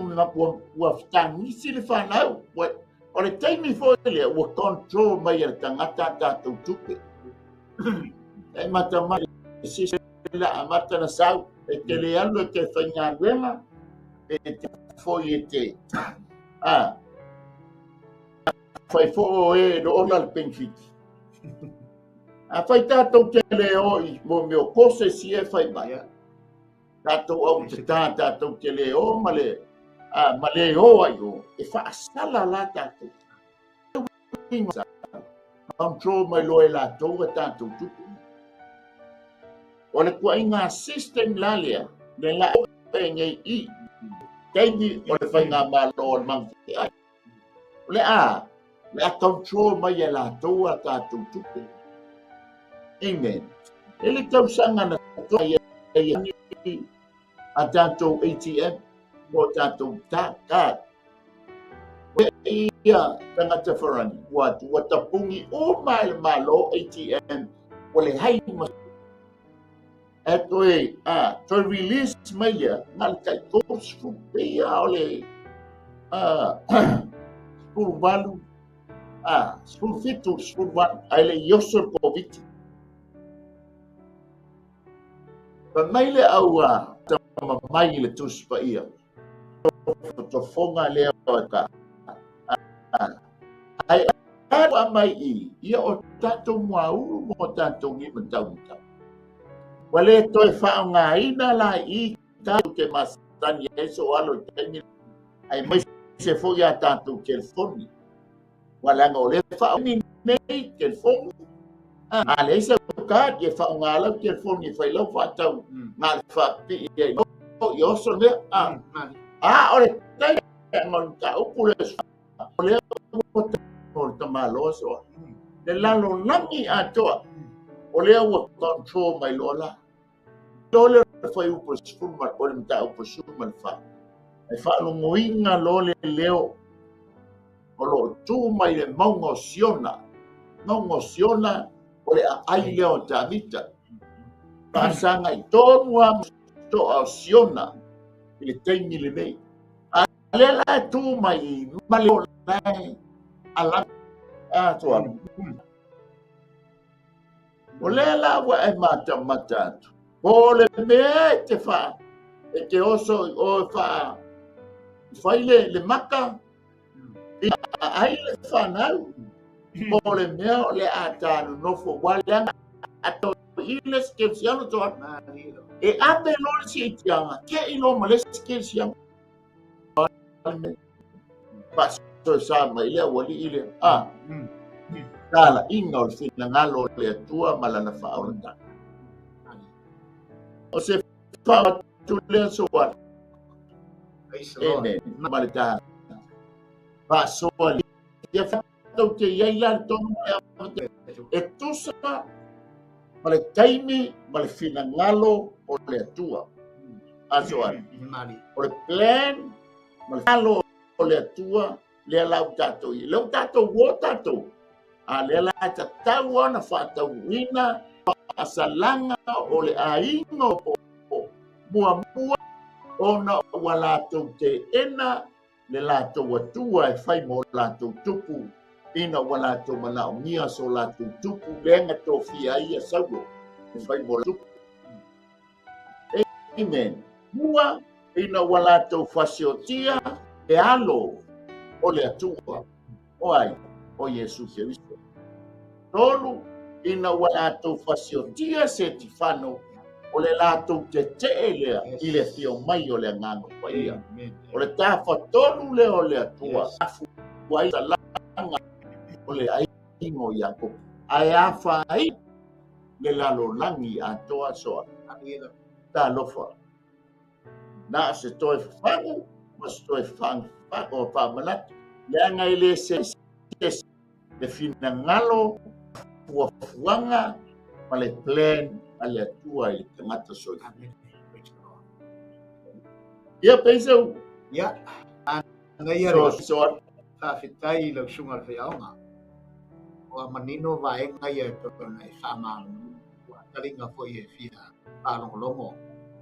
ua fetagisi le fanau, ua O le taimi foi lea ua control mai e le tagata a tatou tupe. E mata mai sisi la amata na sau e te le alu e te faigaluega e te foi e te a fai fo o e no ola le benefit. A fai tatou te le o i mo mea o kose si e fai mai. Tatou au te tā, tatou te le o ma le, a, ma le o ai o, e faasala la tatou. Control mai loa e latou a tatou tupe. O le tuaiga system la lea, le la e nei i, taimi o le faigamalo o le Mangafeai. O le a, le a control mai e latou a tatou tupe. Amen. E le tausaga na toa ia a tatou ATM mo tatou card. Ia tagata farani ua ua tapungi uma e le Malo ATM ua leai ma e toe a toe release mai lea na le tai 30 pei a o le a 18 a 17 18 ae le i oso le Koviti. Fai mai le au a tama mai i le Tusi Paia, tofoga lea o ka ae a mai i ia o tatou muaulu mo tatou lima taumatau. Ua le toe faaaogaina la i tatou te masani ai so alo i taimi aemaise foi a tatou telefoni. Ua leaga o lea faaaoga nei telefoni. A leai sau card e faaaoga lau telefoni e fai lau faatau na o le faapipii ai i oso le mea. A o le taimi o le mataupu le o lea ua o le tamaloa soa. Le lalolagi atoa o lea ua control mai loa la. Loa lea o le fuaiupu 10 o le mataupu 14. Ae faalogoina loa le leo o lo o tu mai le mauga o Siona. Mauga o Siona o le aai lea o Tavita. Faasagai tonu lava toa o Siona i le taimi lenei. A lea la e tu mai ma le la e ala atoa. O lea la ua e matamata atu. Po o le mea e te fa e te oso i o e fa fai le maka i ai le whanau po o le mea o le a tānonofo wa leaga ato i le sikelisiano toa e ave loa le siitiaga ke i loa ma le sikelisiano faasoesa mai le aualii lea a talaiga o le finagalo o le Atua ma lana faaolataga. O se faaatu lea soa. Amen. Ma le tā faasoa ia fatou te iai la le tonu e tusa ma le taimi ma le finagalo o le Atua. Aso ai. O le plan ma le alo o le Atua lea la ua tatou i. Lea ua tatou o tatou. A lea la e tatau ona faatauina faasalaga o le aiga o muamua ona ua latou teena le latou Atua e fai mo latou tupu ina ua latou manaomia so latou tupu lea na tofia ai ia Saulo e fai mo tupu. Amen. Mua ina ua latou fasiotia le alo o le Atua. O ai? O Iesu Keriso. Tolu, ina ua latou fasiotia Setifano, o le latou tetee lea i le afio mai o le Agaga Paia. O le tafatolu lea o le Atua, afua ai salaga o le aiga o Iakopo, ae afaina le lalolagi atoa soa. Talofa. Na o se toe fafagu ma se toe faamanatu. Leaga e le se le finagalo fuafuaga ma le plan a le Atua i le tagata soifua. Ia, Peisau. Ia, manaia le so, faafetai i lau susuga i le faiaoga. Ua manino vaega ia e pei ona e faamalamalama. Ua taliga foi e fia faalogologo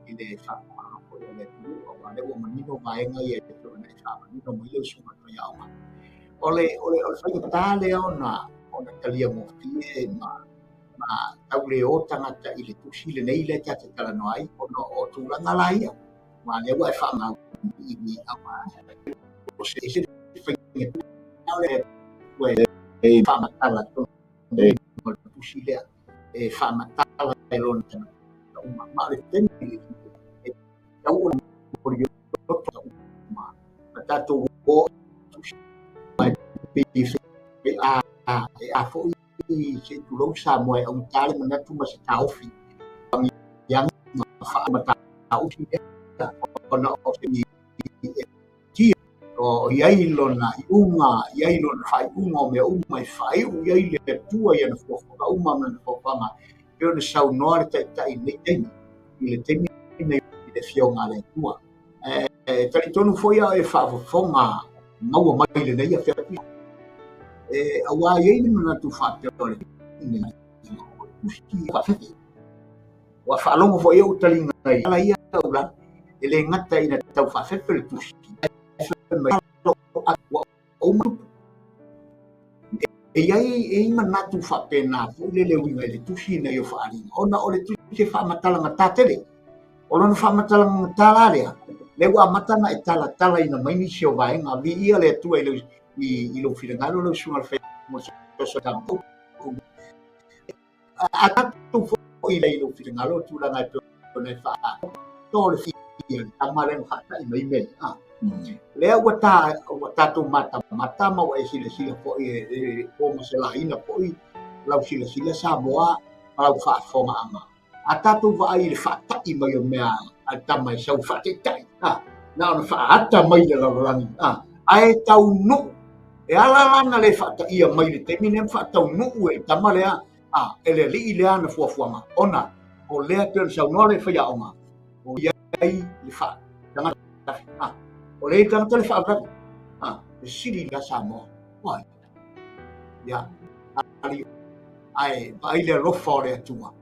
i le faafofoga foi a le atunuu, aua o lea ua manino vaega ia e pei ona e faamanino mai lau susuga i le faiaoga. O le, o le, o le faigata lea ona talia gofie ma tau le o tagata i le tusi lenei lea ta te talanoa ai, ona o tulaga la ia. Aua lea ua e faamau i aua o se ese faigata o le ua e faamatala tonu ma le tusi lea e faamatala e lona tagata uma. Ma o le taimi e tau ona moliloto uma ma tatou o tusi e pei e a foi se i tulou Samoa e augata le manatu ma se taofi agiagi ma faamatausi lea ona o se tia o i ai lona iuga, i ai lona faaiuga o mea uma e faaiu i ai le Atua i ana fuafuaga uma ma lana fuafuaga, e pei ona saunoa le Taitai i lenei taimi, i le taimi lenei i le Afioga a le Atua. E talitonu foi au e faafofoga maua mai lenei afiafi, e aua e i ai le manatu faapea o le tusi faafefe. Ua faalogo foi au taliga i ala ia ula, e le gata ina tau faafefe le tusi, ae mai ua uma tupu. E i ai e i manatu faapena foi le le uiga i le tusi ina ia faaaliga, ona o le tusi e faamatalagatā tele. O lona faamatalagatā la lea, lea ua amata ona e talatalaina mai nisi o vaega, viia le Atua i i lou finagalo lau susuga i le Faiaoga. A tatou foi i lou finagalo tulaga e pei ona e faa le fia le tama lea na faatai mai mea ia. Lea ua ta ua tatou matamata ma ua e silasila foi e po ma se laina foi lau silasila Samoa ma lau faafofogaaga. A tatou vaai i le faatai mai o mea a le tama e sau faataitai, na ona faaata mai le lalolagi, ae taunuu. E ala la na le faataia mai le taimi lea ma faataunuu e le tama lea, e le alii lea ana fuafuaga, ona o lea e pei ona saunoa le faiaoga, o i ai le faatagaga. O le tagata le faalavelave. A, fesili la Samoa. Why? Ia, ali, ae vaai le alofa o le Atua.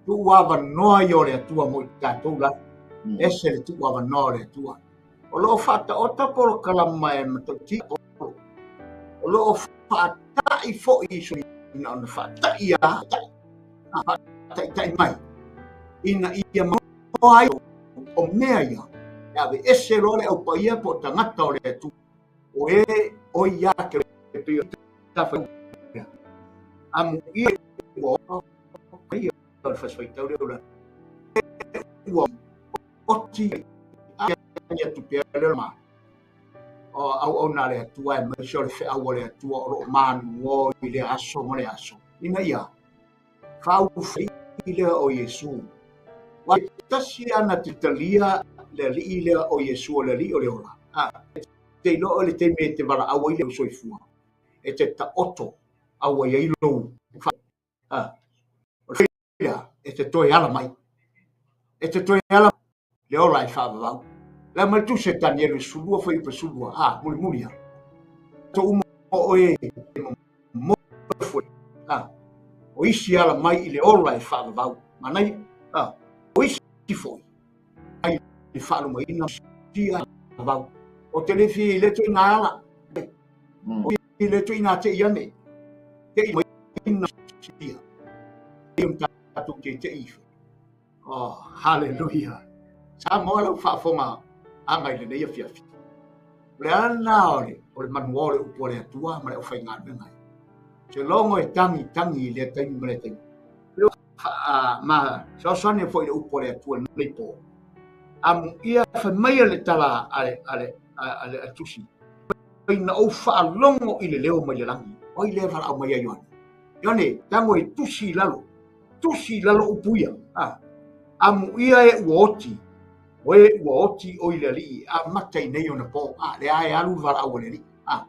Tuu avanoa ia o le Atua mo i tatou la. Ese le tuu avanoa o le Atua. O lo o faataota polokalama e matautia o lo o faata'i foi i so ina ona faata'i a faata'itai mai ina ia manoa ai o mea ia e aveese loa le aupaia po o tagata o le Atua o e o ia ke pei o tafa amuia ua o ia o le fasifaitau lea ula ua oti a atu pea le ma o auauna a le Atua aemaise o le feau a le Atua o lo o manuo i le aso ma le aso ina ia faaufai lea o Iesu. Ua tasi ana te talia le alii lea o Iesu o le alii o le ola. A, te iloa o le taimi e te valaau ai le soifua, e te taoto a ua i ai lou a, o le lea e te toe ala mai. E te toe ala le ola e faavavau. Le mai tu se Danielu 12 fuaiupu 12, a, mulimuli a. To uma oe mo foi. A, o isi ala mai i le ola e faavavau. Manaia, a, o isi foi ai le faalumaina sia vau. O te le fia i le tuiga ala. O i le tuiga te i ane. Te i mai na sia. I o tātou te te i. Oh, hallelujah. Samoa lau faafofoga aga i lenei afiafi. O le ala lena o le, o le manua o le upu a le Atua ma le aufaigaluega. Se logo e tangi tangi i lea taimi ma lea taimi. Ma fesoasoani foi i le upu a le Atua i lenei po. Amuia fai mai le tala a le, a le, a le, a le tusi. Ina ou faalogo i le leo mai le lagi. O ai lea valaau mai ia Ioane? Ioane, tago e tusi i lalo. Tusi i lalo upu ia. A, amuia e ua oti. O e ua oti o i le alii. Amata i nei ona po. A, lea e alu le valaau a le alii. A,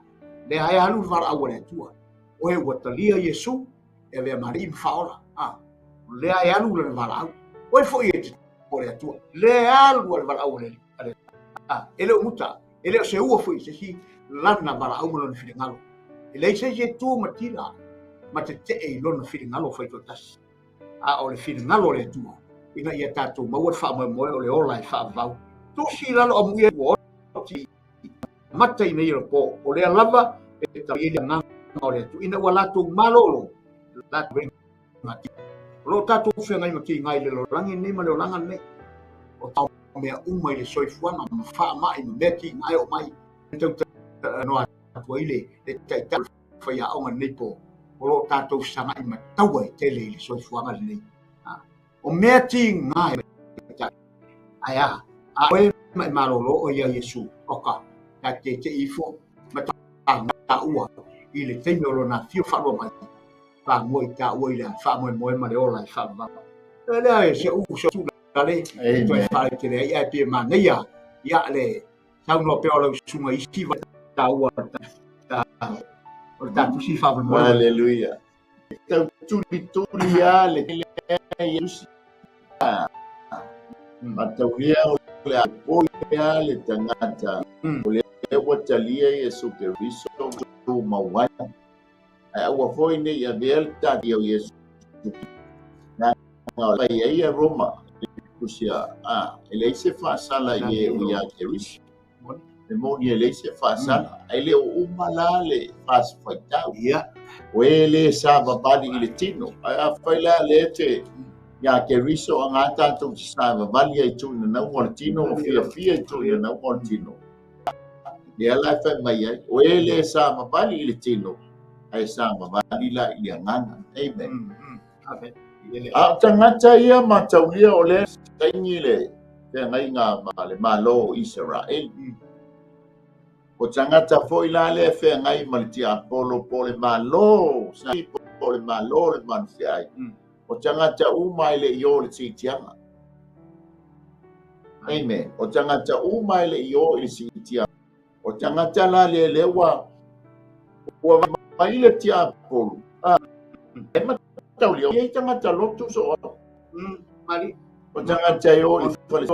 lea e alu le valaau a le Atua. O e ua talia Iesu, e avea ma alii ma faaola. A, o lea e alu lana valaau. Oe foi e te o le Atua. Lea e alu a le valaau a le alii. A, e le o muta. E le o se ua foi se isi lana valaau ma lona finagalo. E leai se isi e tu ma tila ma tetee i lona finagalo faitoatasi. A o le finagalo o le Atua, ina ia tatou maua le faamoemoe o le ola e faavavau. Tusi i lalo amuia ua oti mata i nei po, o lea lava e tau ai le agaga o le Atua, ina ua latou malolo, latou O lo o tatou feagai ma tiga i le lalolagi lenei ma le olaga lenei. O tau mea uma i le soifuaga ma faamai ma mea tiga e oo mai. E tau talanoa atu ai le taitai o le faiaoga lenei po o lo o tatou fesagai ma taua e tele i le soifuaga lenei. O mea tiga e ae a, a oe ma e malolo o ia Iesu, oka, ta te te ifo ma ta ua i le taimi o lona afio faalua mai. Pāmoa i tāua i le faamoemoe ma le ola e faavavau. E lea e se u se tu lale, e toe wharetele ai, ai pia manaia, ia le saunoa pea o lau susuga isi va tāua ta, o le tātou si faamoemoe. Hallelujah. Tau tuli tuli a le lea Iesu. Mataulia o le a pole a le tagata. O le ua talia Iesu Keriso tu mau ai. Ae aua foi ne i avea le talia o Iesu leaga o le fai ai ia Roma tusia a e leai se faasala i e o ia Keriso. E moni e leai se faasala, ae le o uma la le fasifaitau. Ia. O e le savavali i le tino. Ae afai la lea te ia Keriso aga tatou te savavali ai tuinanauga o le tino ma fiafia i tuinanauga o le tino. Lea la e fai mai ai, o e le savavali i le tino, ae savavali la i le agaga. Amen. A o tagata ia mataulia o lea saini le feagaiga ma le Malo o Isaraelu. O tagata foi la lea e feagai ma le tiapolo po o le Malo, po o le Malo le manufeai. O tagata uma e le i o i le siitiaga. Amen. O tagata uma e le i o i le siitiaga. O tagata la lea lea ua ua mai le tiapolo. E mataulia, e i ai tagata lotu so au. Mali. O tagata e o i le fale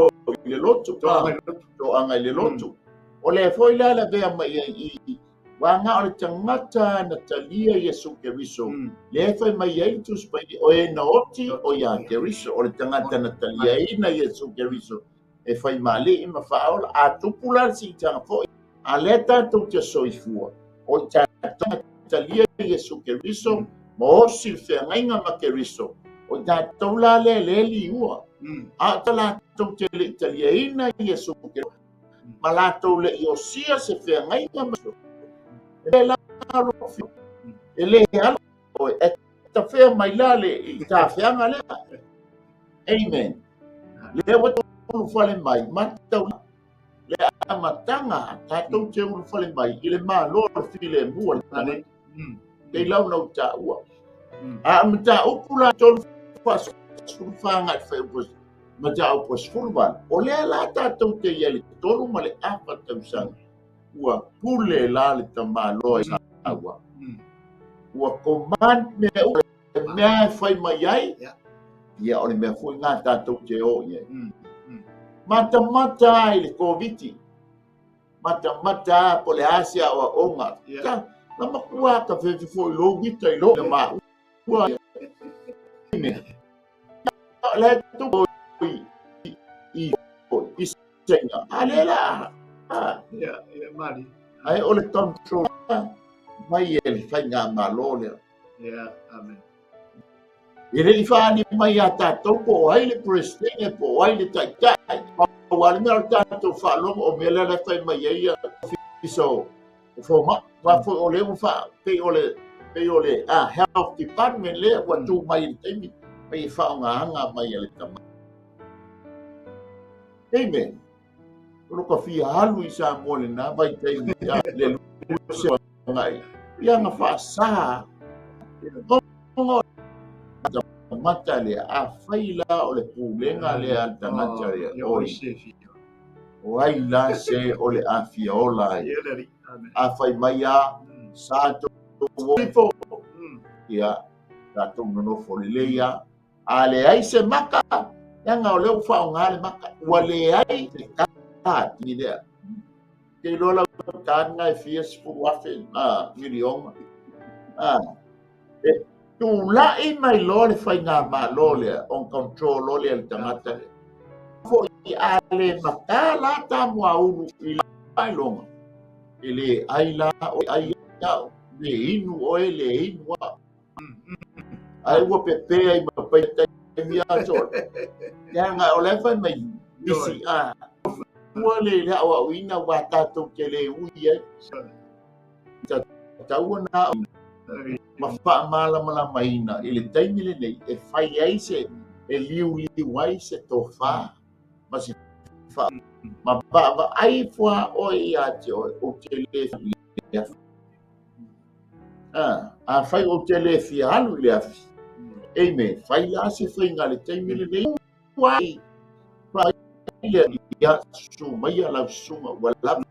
i le lotu. Toaga i le lotu. O lea foi la lavea mai ai i uaga o le tagata na talia Iesu Keriso, lea e fai mai ai le Tusi Paia, o e na oti o iā Keriso, o le tagata na taliaina Iesu Keriso e fai ma alii ma faaola. A tupu la le siitaga foi, a lea tatou te soifua, o i tatou na talia Iesu Keriso ma osi le feagaiga ma Keriso, o i tatou la lea lea liua. A o latou te le i taliaina Iesu Keriso, ma latou le i osia se feagaiga ma e la e le alo e tafea mai la le i tafeaga lea. Amen. Lea ua ulufale mai matau le amataga tatou te ulufale mai i le Malo o le filemu a le tagata. Pei lau na ou taua. A o mataupu la 3 14 agai i le fuaiupu mataupu 18, o lea la tatou te i ai le 3.5 tausaga, ua pule la le tamaloa i Saua. Ua command mea uma, le mea e fai mai ai, ia o le mea foi lena tatou te o i ai. Matamata ai le Koviti, matamata a po o le a se aoaoga. Na matua ka fefe foi lou ita i lou maua. Le tu i i senga. A le la. Ia, mali. Ai o le control mai e le faigamalo lea. Ia, amen. E le i faaali mai ia tatou po o ai le Peresetene, po o ai le Taitai. Pau lava le mea o le tatou faalogo, o mea lea la e fai mai ai ia ofisa o fomai. Aua foi o lea ua faa, pei o le, pei o le Health Department lea ua tu mai i le taimi, pei e faaaogaina mai e le tama. Amen. O lo ka fia alu i Samoa lena vaitaimi le luse agai. Ia na faasa. Ona mata lea, a fai la o le pulega lea a le tagata lea. Oi. O ai la se o le a fia ola ai. A fai mai a sa tou ifo. Ia, tatou nonofo lelei a. A leai se maka, leaga o lea ua faaaoga le maka. Ua leai se kadi lea. Te iloa lau kadi na e fia 10,000 miliona. E tulai mai loa le faigamalo lea, on control loa lea le tagata lea. Foi a le mata la tamuaulu i la iloga. E le ai la o ai au, le inu oe le inu au. Ai ua pepe ai ma pai taimi aso. Leaga o la e fai mai isi a. Ua le le aoaoina ua tatou te le ui ai. Tatau ona ma faamalamalamaina i le taimi lenei e fai ai se e liuliu ai se tofa ma se fa ma vaavaai fua oe ia te oe ou te le fia Afai ou te le fia alu i le afi, amen, fai la se faiga i le taimi lenei, ua fai le ia susu maia lau susuga ua lava.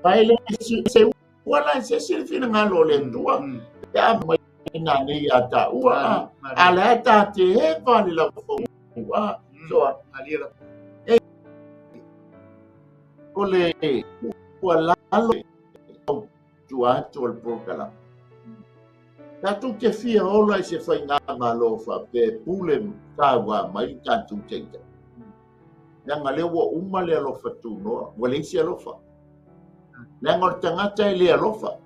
Ua le se ua la se se le finagalo o le Atua, pe a mai nā nei a tāua, a le a tā te hewa le lau fau, so, o le ua lalo tua atu o le polokalame. Tatou te fia ola i se faigamalo faapea e pule taua mai le tatou taitai. Leaga lea ua uma le alofa tunoa, ua leai se alofa. Leaga o le tagata e le alofa.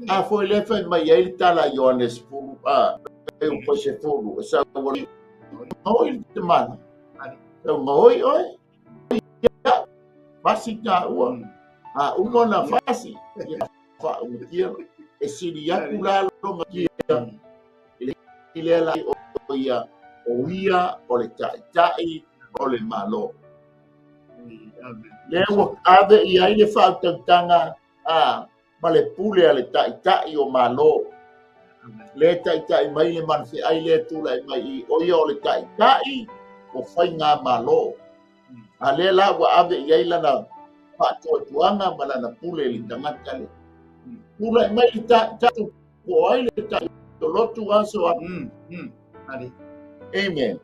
A foi lea fai mai ai le tala a Ioane 10, a, e upa 10, e sau gaoi le tamana. Sau gaoi oe, fasi taua, a uma ona fasi, ia faaumatia, e sili atu la lona kia, i lea la o ia, o ia o le taitai o le Malo. Lea ua ave i ai le faautautaga a ma le pule a le taitai o Malo. Le taitai mai le manufeai lea tulai mai i o ia o le taitai o faigamalo. A lea la ua ave i ai lana faatuatuaga ma lana pule i le tagata lea. Tulai mai le taitai po o ai le taitai o lotu aso a. Amen.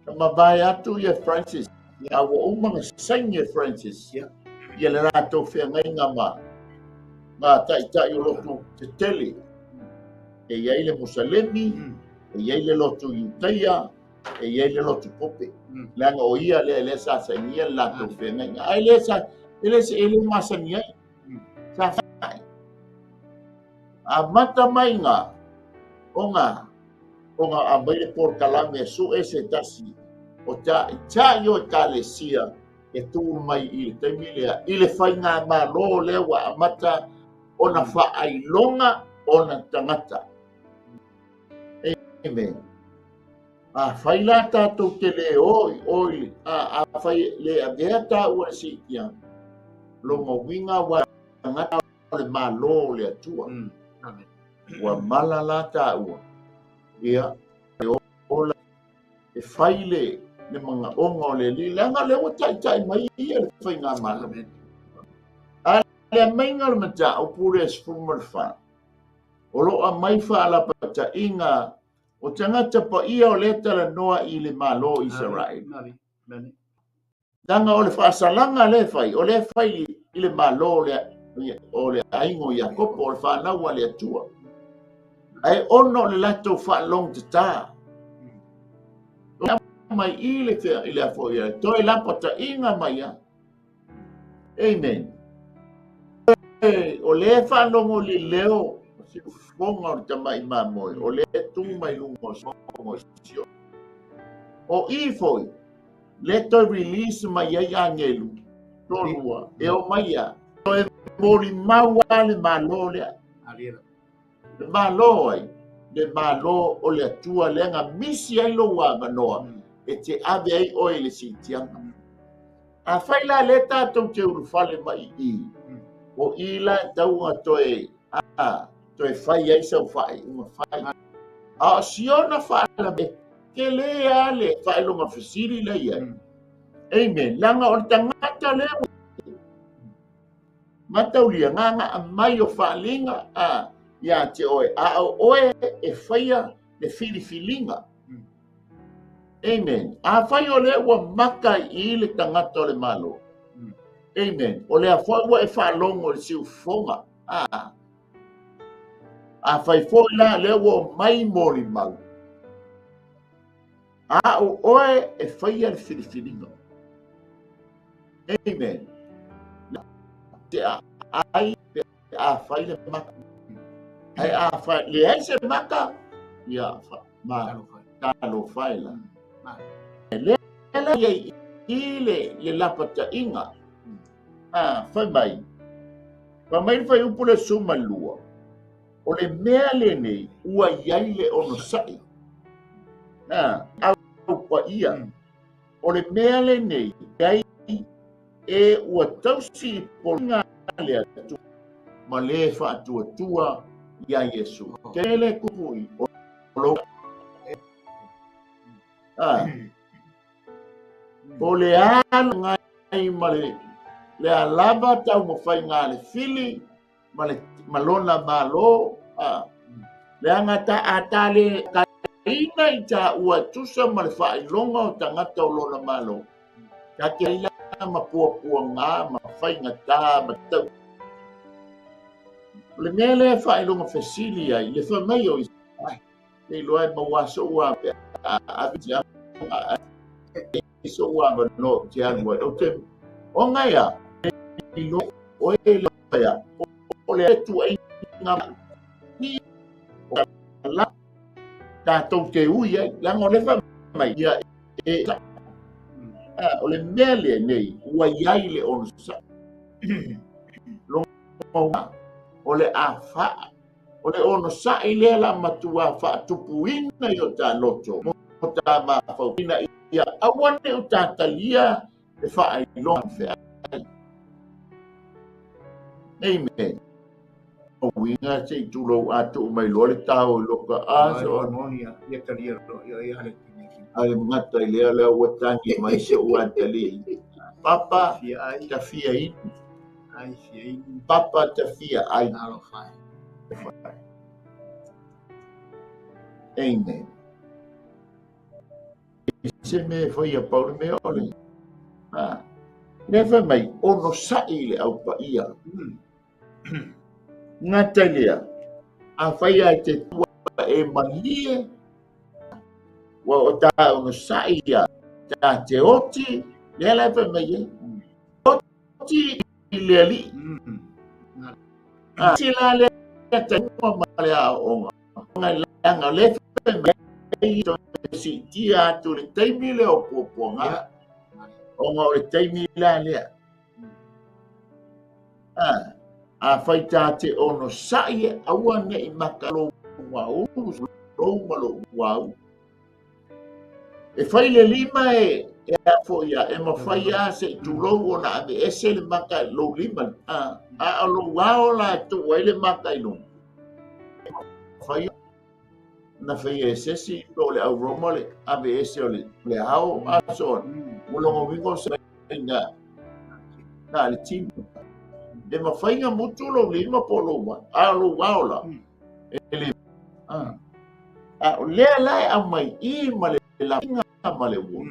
Ka mavae atu ia Francis. A ua uma ona saini e Francis ia le latou feagaiga ma ma taitai o lotu tetele. E i ai le Musalemi, e i ai le lotu Iutaia, e i ai le lotu Pope. Leaga o ia lea lea sa sainia le latou feagaiga. Ae le sa e le e le masani ai. Sa fai. Amata mai ga ona ona aumai le polokalame e sue se tasi o taitai o ekalesia e tu mai i le taimi lea i le faigamalo lea ua amata ona faailoga ona tagata. Amen. Afai la tatou te le o i o i a afai le avea taua le siitiaga, lona uiga ua tagata o le Malo o le Atua. Ua mala la taua, ia, e ola, e fai le, le manaoga o le Alii, leaga o lea ua taitai mai ia le faigamalo. A le aumaiga o le mataupu lea 14, o lo o aumai faalapataiga o tagata paia o lea talanoa i le Malo o Isaraelu. Leaga o le faasalaga lea e fai, o lea e fai i le Malo o le aiga o Iakopo, o le fanau a le Atua. Ae ona o le latou faalogotatā, mai i le fea i le afo ia toe lapataiga mai ia. Amen. O lea e faalogo i le leo o siufofoga o le tamai mamoe, o lea e tu mai luga o Siona. O i foi, lea toe release mai ai agelu toalua e omai ia toe molimau lava le Malo lea. Le Malo ai? Le Malo o le Atua lea na misi ai lou avanoa e te ave ai oe i le siitiaga. Afai la lea tatou te ulufale mai i i, o i la e tatau ona toe, a, toe fai ai sau faaiuga fai. A o siona faalame, tele lava le faailoga fesili lea i ai. Amen. Leaga o le tagata lea ua mataulia gagaa mai o faaliga a ia te oe, a o oe e faia le filifiliga. Amen. Afai o lea ua maka i le tagata o le Malo. Amen. O lea foi ua e faalogo i le siufofoga. A. Afai foi la lea ua omai molimau. A o oe e faia le filifiliga. Amen. Te a ai pe a fai le maka. Ae a fai, leai se maka, ia, ma talofa e la. Lea la ia i le, le lapataiga. A, fai mai. Fai mai le fuaiupu le 12. O le mea lenei ua i ai le onosai. A, au paia. O le mea lenei, ai e ua tausi i poliga le Atua ma le faatuatua iā Iesu. Tele kupu i o lo a o le alo ngai ma le le alava taumafaiga a le fili ma le ma lona Malo a leaga ta a ta le taina i taua e tusa ma le faailoga o tagata o lona Malo ta te ai la ma puapuaga ma faigata ma tau o le mea lea e faailoga fesili ai le fai mai o Te iloa e maua sou a pe a ave te a sou avanoa ou te alu ai. Ou te ona ia, iloa oe le ia, o le tuuaiga i la tatou te ui ai, leaga o le fai mai ia e o le mea lenei ua i ai le onosai. Lona o le a faa O le onosai lea la matua faatupuina i o ta loto mo ta mafaufau ina ia aua ne i o ta talia le faailoga feai. Amen. O uiga se i tulou a tuu mai loa le tao i loka a so ia talia loa ia ia le a le gata i lea lea ua tagi mai se ua talia. Papa ta fia inu. Ai fia inu. Papa ta fia ai. Alofa e. Amen. Se mea e faia pau le mea o le. Lea fai mai, onosai i le Au Paia. Gata i lea, afai lava e te tua e malie, ua o ta onosai ia, ta te oti, lea la e fai mai ai, oti i le Alii. A, si la lea taua ma le aoaoga, leaga o lea fai mai toe siitia atu le taimi lea o puapuaga, ona o le taimi la lea. Afai ta te onosai e aua ne i maka lou maulu, lou ma lou au. E fai le lima e a foi ia, e mafai lava se i tulou ona aveese le maka i lou lima, a o lou ao la e tuu ai le maka i luga. E mafai ona faia e se isi po o le au Roma le aveese o le ao a so on. Ua logo uiga o se na na le tino. E mafai ona mutu lou lima po o lou a o lou ao la. E le a o lea la e aumai i ma le laina ma le uo.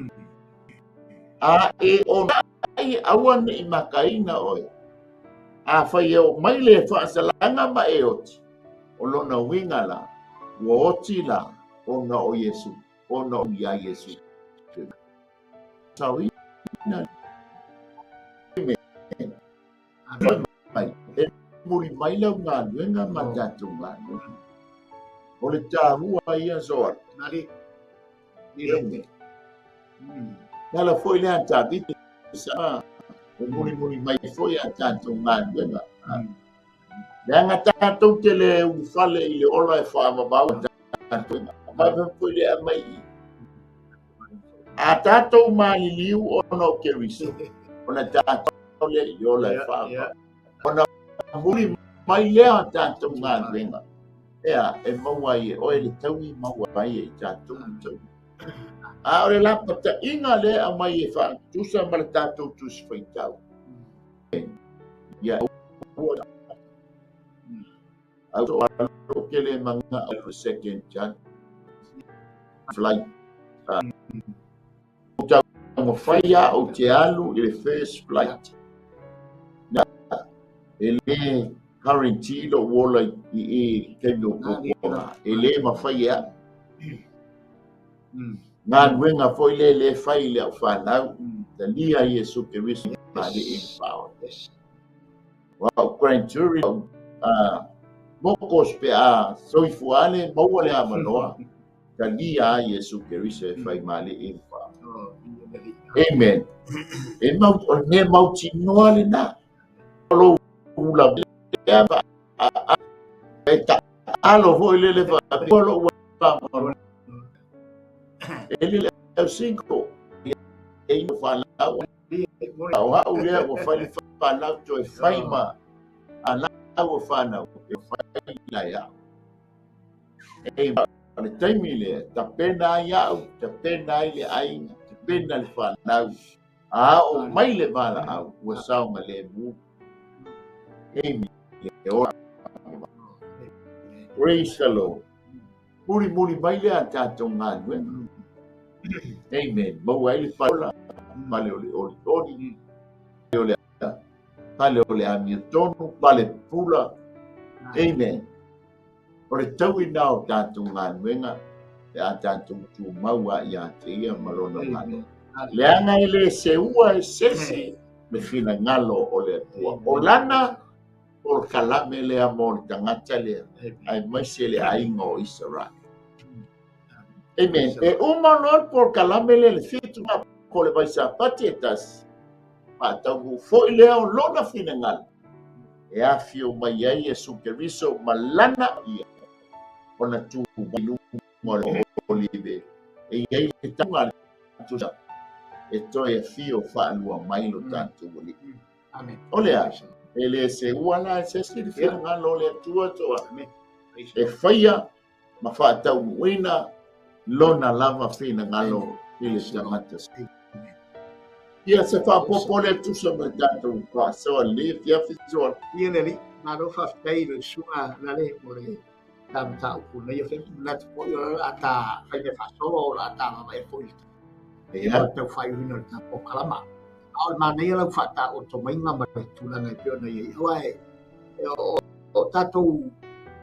A e ona ai aua ne i makaina oe. Afai e oo mai le faasalaga ma e oti, o lona uiga la, ua oti la ona o Iesu, ona o ia Iesu. Saoina mai, e muli mai lau galuega ma tatou galuega. O le taua ia Zoar. Nali. Amen. Le ala foi lea a Tavita sa e mulimuli mai foi a tatou galuega. Leaga tatou te le ulufale i le ola e faavavau a tatou. Vave foi le aumai i. A tatou maliliu ona o Keriso, ona tatou lea i le ola e faavavau. Ona muli mai lea a tatou galuega. Ea, e maua ai e oe le taui, maua ai e i tatou le taui. A o le lapataiga lea e aumai e faatusa ma le tatou Tusi Faitau. Ia, ua au to alo ke le manga o le second chance flight. O tau mawhai a o te alu i le first flight. Na, e le guarantee lo ola i e taimi o puapuaga. E le mawhai e au. Galuega foi lea le fai i le au whanau, talia Iesu Keriso ma le e whaoa. O au grand jury, au mokos pe a soifua ale, maua le avanoa, talia a Iesu Keriso e fai ma le e whaoa. Amen. E mau, o le mea mautinoa lena. O lou ula lea ma e ta alo foi lele faapea lou avanoa. E le au single. E i whanau. O au lea ua fai le whanau toe fai ma a lau o whanau e fai la iau. E o le taimi lea, tapena ai au, tapena ai le aiga, tapena le whanau. A o mai le valaau, ua saoga le mu. Amen. Praise the Lord. Mulimuli mai lea a tatou galuega. Amen. Maua ai le paola, pale o le olioli, pale o le amiotonu, pale pula. Amen. O le tauina o tatou galuega pe a tatou tumau a ia te ia ma lona malo. Leaga e le seua e sese le finagalo o le Atua. O lana polokalame lea mo le tagata lea, aemaise le aiga o Isaraele. Amen. E uma loa le polokalame lea le 7 po le vaisapati e tasi, faataunuu foi lea o lona finagalo e afio mai ai Iesu Keriso ma lana ia ona tu mai luga o le olive e i ai le tauga a le tusa e toe afio faalua mai lo tatou Alii. Amen. O le a, e le seua la e se isi le finagalo o le Atua toa. E faia ma faataunuuina lona lava finagalo i le tagata. Ia se faaopoopo lea tusa ma le tatou faasoa le afiafi soa. Ia le Alii, malo faafetai i le susuga Lale mo le ta mataupu nei afiafi. Manatu foi o le a ta fai mea faasolo, o le a ta vaavaai foi i le tau faaiuina o le ta polokalama. A o le manaia lau faataoto maiga ma le tulaga e pei ona i ai, aua e o tatou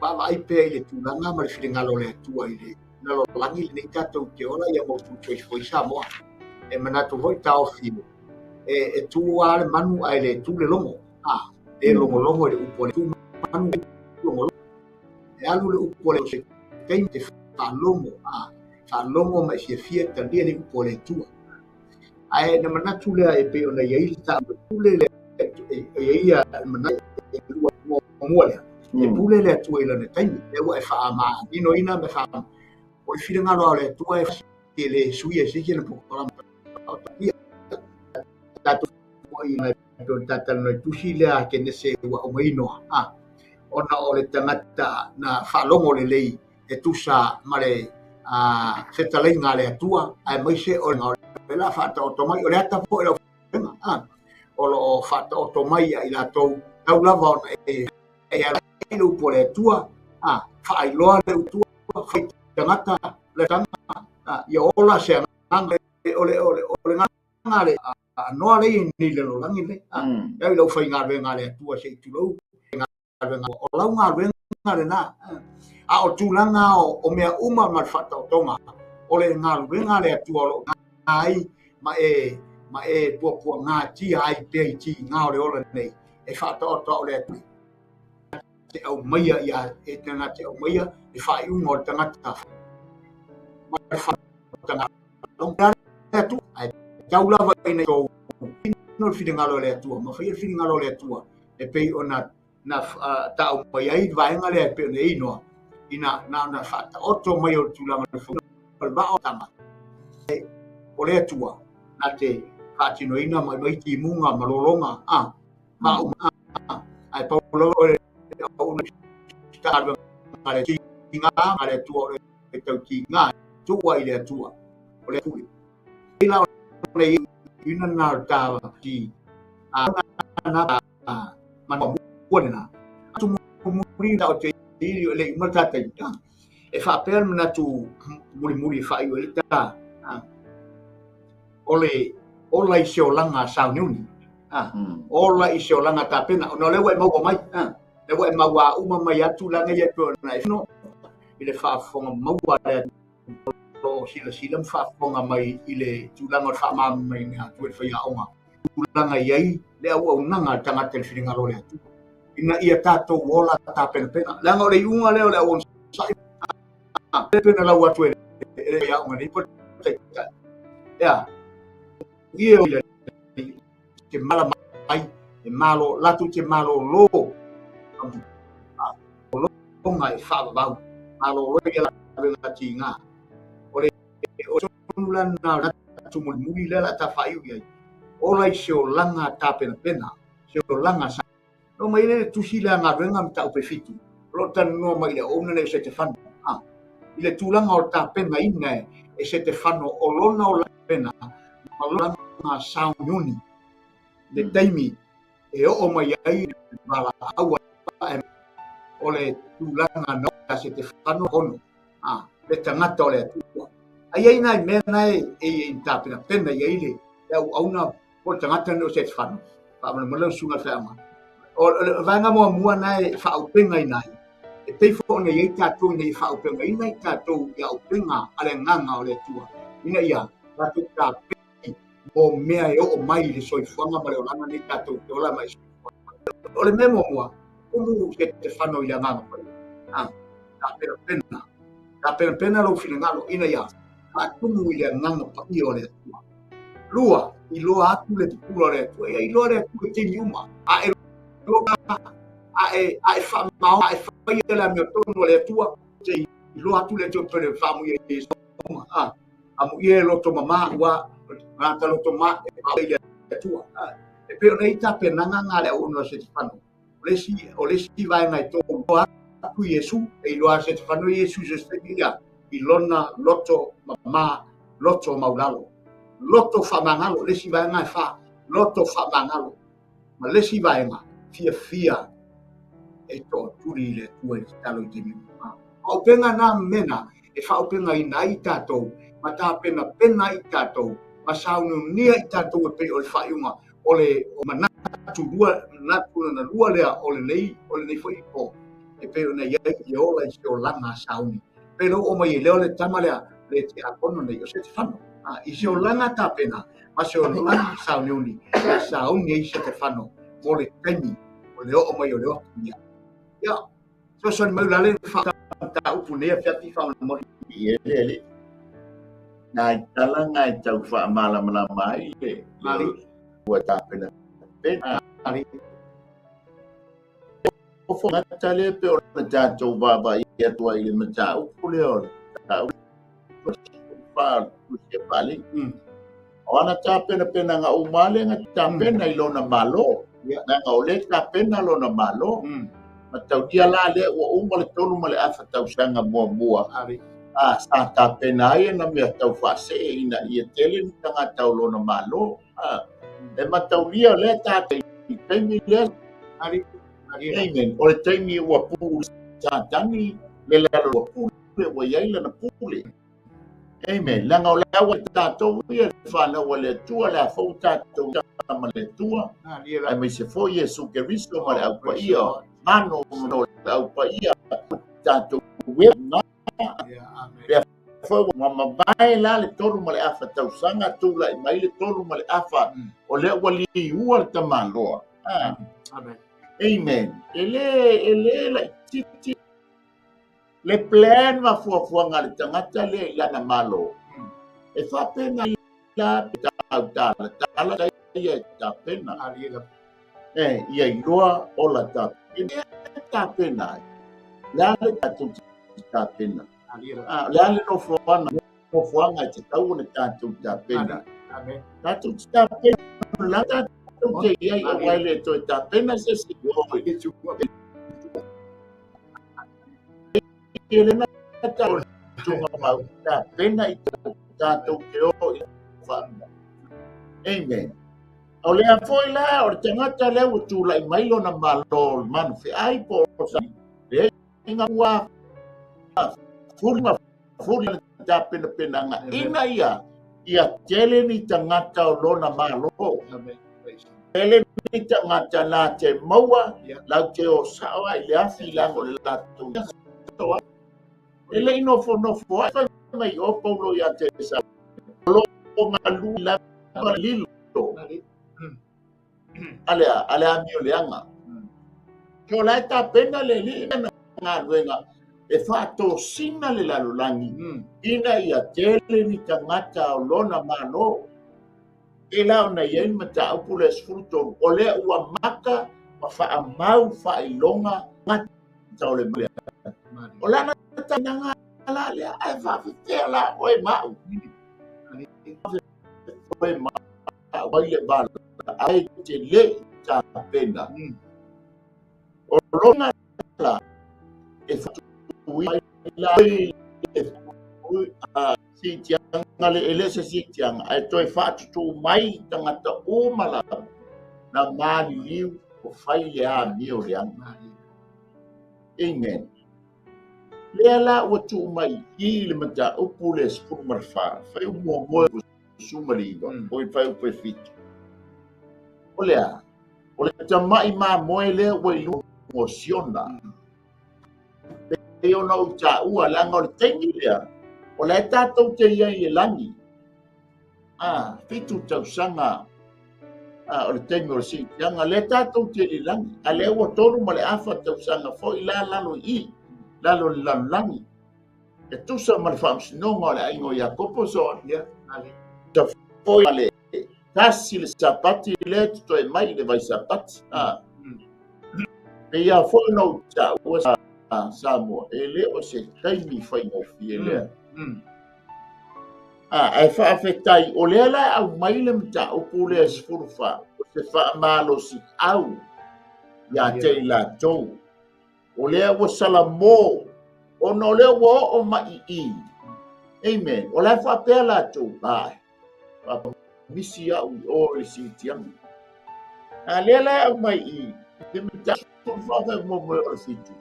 vaavaai pea i le tulaga ma le finagalo o le Atua i le lalolagi lenei tatou te ola ia mo soifua i Samoa. E manatu foi taofi e tu lava le manu ae le tu le logo. A, le logologo i le upu a le tu manu logologo. E alu le upu a le se taimi te faalogo, a, faalogo ma e fiafia talia le upu a le Atua. Ae na manatu lea e pei ona i ai le taapule le e i ai ia manatu e lua muamua lea. E pule le Atua i lana taimi. Lea ua e faamaninoina ma faa o le finagalo o le Atua e le suia e se isi ana polokalame. Tatou foi i pei ona talanoa i tusi lea a Kenese ua aumaino, a ona o le tagata na faalogo lelei e tusa ma le fetalaiga a le Atua, aemaise o le la faataoto mai, o le ata foi o lau a o lo o faataoto mai ia i latou tau lava ona e ala i le upu a le Atua, a faailoa le Atua, fai tagata le tagata, ia ola se agaga o le o le o le agaga le anoa lea i nei lalolagi nei. Au i lau faigaluega a le Atua se i tulou galuega, o lau galuega lena. A o tulaga o mea uma ma le faataotoga, o le galuega a le Atua o lo o ai ma e puapuagatia ai pea i tiga o le ola nei, e faataoto au le Atua te aumaia ia e tana te aumaia le faaiuga o le tagata ma le faataga le Atua. Ae tau lava ina tou ino le finagalo o le Atua ma faia le finagalo o le Atua e pei ona na tau mai ai le vaega lea e pei ona inoa ina na ona faataoto mai o le tulaga o le vaa o tama o le Atua na te faatinoina mai mai timuga ma lologa a faauma ae pau lava o le auauna le tiga ma le Atua o le tau tiga tua i le Atua o le pule la o le ina na ta ti a na ma mua lena atu mulimuli o te ili o le uma tatai e faapea le manatu mulimuli e faaiu ai le ta o le ola i se olaga sauniuni, ola i se olaga tapena, ona o lea ua e maua mai, lea ua e maua uma mai atu tulaga ia e pei ona e fino i le faafofoga maua a le Atua o lo o silasila ma faafofoga mai i le tulaga o le faamalamalamaina atu e le faiaoga tulaga i ai le auaunaga a le tagata i le finagalo o le Atua ina ia tatou ola tapenapena, leaga o le iuga lea o le auonosai pe na lau atu e le faiaoga nei po o le taitai ea ia o le te malama ai e malo latou te malolo longa e faavavau malolo ia galuega tiga o le o tonu la na atu mulimuli lea la ta faaiu i ai ola i se olaga tapenapena se olaga sa no mai le tusi lea galuega mataupu e 7 o lo o talanoa mai i le auauna lea o Setefano i le tulaga o le tapenaina e Setefano o lona olapena ma lona sauniuni le taimi e oo mai ai valaau o le tulaga na Setefano ono le tagata o le Atua. Ai ai nai mea na e e tapenapena i ai le auauna po o le tagata lenei o Setefano. Faamolemole lau susuga i le feaoga. O le vaega muamua na e faaaupegaina ai, e pei foi ona i ai tatou ina ia faaaupegaina i tatou i auupega a le agaga o le Atua, ina ia tatou tapena mo mea e oo mai i le soifuaga ma le olaga nei tatou te ola mai soifua. O le mea muamua, tumu Setefano i le agaga paia. Tapenapena, tapenapena lou finagalo ina ia faatumu i le agaga paia o le Atua. Lua, iloa atu le pupula o le Atua. Ia iloa le Atua i taimi uma. A e iloa, a e faamao, a e faia le amiotonu a le Atua, te iloa atu le Atua pe le faamuia i Iesu. Amuia e loto mama, ua gata loto ma e i le Atua. E pei ona i ai tapenaga nga le auauna o Setefano. O le isi vaega e tolu atu Iesu, e iloa Setefano Iesu i se taimi ia, i lona loto mama, loto maulalo. Loto faamagalo, le isi vaega e fa, loto faamagalo. Ma le isi vaega, fiafia e toatuli i le Atua i le tatalo i taimi uma. Faaauupega na mena e faaauupegaina ai i tatou, ma tapenapena ai i tatou, ma sauniunia i tatou e pei o le faaiuga O le manatu lua, manatu lona lua lea o lenei, o lenei foi po, e pei ona i ai e ola i se olaga sauni. Pei lou o mai ai lea o le tama lea, le tiakono nei, o Setefano. A, i se olaga tapena, ma se olaga sauniuni, e sauni ai Setefano mo le taimi o le oo mai o le oti ia. Ia, fesoasoani mai la le mataupu nei afiafi faamolemole. Ia le alii. Nai talaga e tau faamalamalama ai le ua tapena pena. Gata lea pe o le tatou vaavaai atu ai i le mataupu lea o le mataupu faa-Tusi O ana tapenapenaga uma lea na tapena i lona Malo. Leaga o lea e tapena lona Malo. Matautia la lea ua uma le 3.5 tausaga muamua a sa tapena ai ana mea tau faasee ina ia tele ni tagata o lona Malo. E mataulia lea tatou i taimi lea. Amen. O le taimi ua pu Satani le lalo ua pule ua i ai lana pule. Amen. Leaga o le aua tatou ia le fanau a le Atua, le a fou tatou ma le Atua, aemaise foi Iesu Keriso ma le Au Paia, mano o le Au Paia, tatou e na. Lea foi ua mavae la le 3.5 tausaga, tulai mai le 3.5, o lea ua liua le tamaloa. Amen. Amen. E le laitiiti le plan ma fuafuaga a le tagata lea i lana Malo. E faapena la pe tau talatala ia e tapena. E, ia iloa ola tapena. E tapena ai. Le a le tatou tapena. Le a le nofoana, nofoaga e tatau ona tatou tapena. Tatou te tapena, la tatou te i ai, aua e le toe tapena se isi. Tapena i tatou te o i whaanga. Amen. O lea foi la, o le tagata lea ua tulai mai lona malo manu feai po o sa le inga ua fuli ma fuli le tapenapenaga ina ia ia tele ni tagata o lona malo. Amen. Tele ni tagata na te maua lau te o sao ai le afi leaga o le latou E le i nofonofo ai fai mai o Paulo ia te sa. O lo o galu lava lilo. Ale ale amio leaga. Ko la e tapena le alii ma galuega e faatosina le lalolagi ina ia tele ni tagata o lona Malo. E la ona i ai le mataupu lea 13, o lea ua maka ma faamau faailoga gata o le mea. O lana tainaga la lea, ae faafefea la oe ma au. Oe ma au ai le vala, ae te le i tapena. O lona la, e faatui ai la e siitiaga le e le se siitiaga, ae toe faatutu mai tagata uma lava na maliliu o fai le amio leaga. Amen. Lea la ua tuu mai i le mataupu le 14, fai u muamua 19, o i fai u 7. O lea, o le tama'i mamoe lea ua i luga o Siona. Pei ona ou taua, leaga o le taimi lea, o la e tatou te i ai i le lagi. A, 7 tausaga o le taimi o le siitiaga, lea tatou te i le lagi. A lea ua 3.5 tausaga foi la lalo i i, lalo i le lalolagi. E tusa ma le faamasinoga o le aiga o Iakopo so. Ia, ale. Foi le tasi le Sapati lea totoe mai i le vai Sapati. Pei lava foi ona ou taua Samoa, e le o se taimi faigofie lea. Ae faafetai, o lea la e aumai le mataupu lea 14, o se faamalosiau ia te i latou. O lea ua salamo, ona o lea ua oo mai i i. Amen. O la e faapea latou, ai, misi au i o i le siitiaga. A lea la e aumai i le mataupu faafetai mo moe o le 7.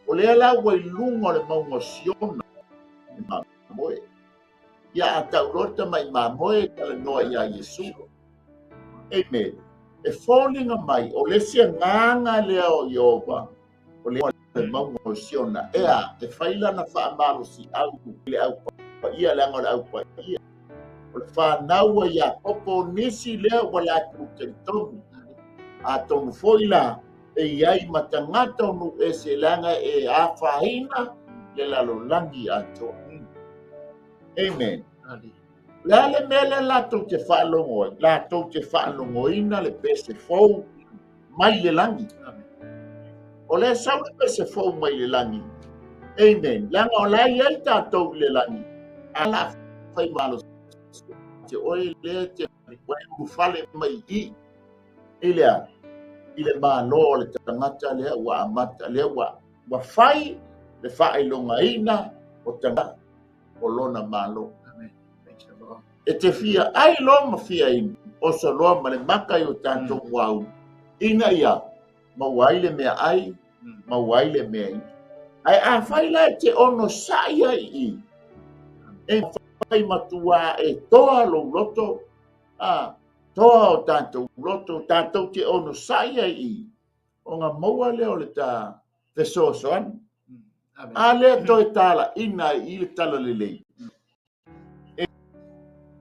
O lea la ua i luga o le mauga o Siona, mamoe. Ia a tau loa le tamai mamoe, talanoa ia Iesu. Amen. E foliga mai o le isi agaga lea o Ieova, o le mauga o Siona, ea e fai lana faamalosiau i le au paia, leaga o le au paia o le fanau a Iakopo, o nisi lea ua latou talitonu. Atonu foi la e i ai ma tagata o nuu ese, leaga e afaina le lalolagi atoa. Amen. Le a le mea lea latou te faalogo ai? Latou te faalogoina le pese fou mai le lagi. O lea sau le pese fou mai le lagi. Amen. Leaga o la e i ai tatou i le lagi. A la fai malosi te oe lea te ulufale mai i i le a? I le Malo o le tagata lea ua amata, lea ua fai le faailogaina o tagata o lona Malo. E te fia ai loa ma fia inu, oso loa ma le maka i o tatou muaulu, ina ia maua ai le meaai, maua ai le mea inu. Ae afai la e te onosai ai i i, e fai matua e toa lou loto, a, toa o tatou loto, tatou te onosai ai i i, ona maua lea o le ta fesoasoani. A lea toe talaina ai i le talalelei,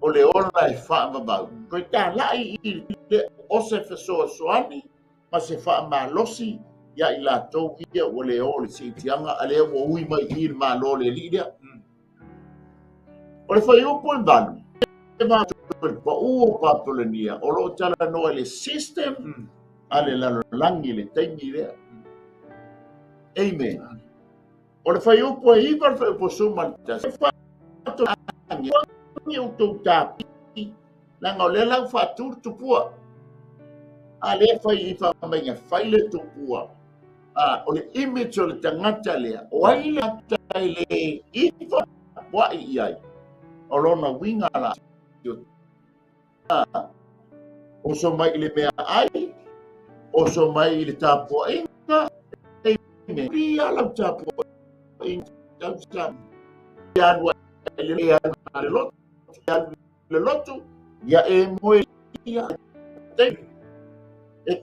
o le ola e faavavau. Toe talai i le o se fesoasoani ma se faamalosi ia i latou ia ua le o le siitiaga, a lea ua ui mai i le Malo o le Alii lea. O le fuaiupu e 8, e le pau o Papulania, o lo o talanoa i le system a le lalolagi i le taimi lea. Amen. O le fuaiupu e 9, le fuaiupu 11, e outou tapi, leaga o lea la ua faatu le tupua. A lea fai i faamaiga, fai le tupua. A, o le image o le tagata lea, o ai le tagata e le ifa puai i ai? O lona uiga la, oso mai i le mea ai, oso mai i le tapuaiga, amen. Ia lau tapuaiga, tau sa alu ai le alu le lotu, alu le lotu, ia e moe ia e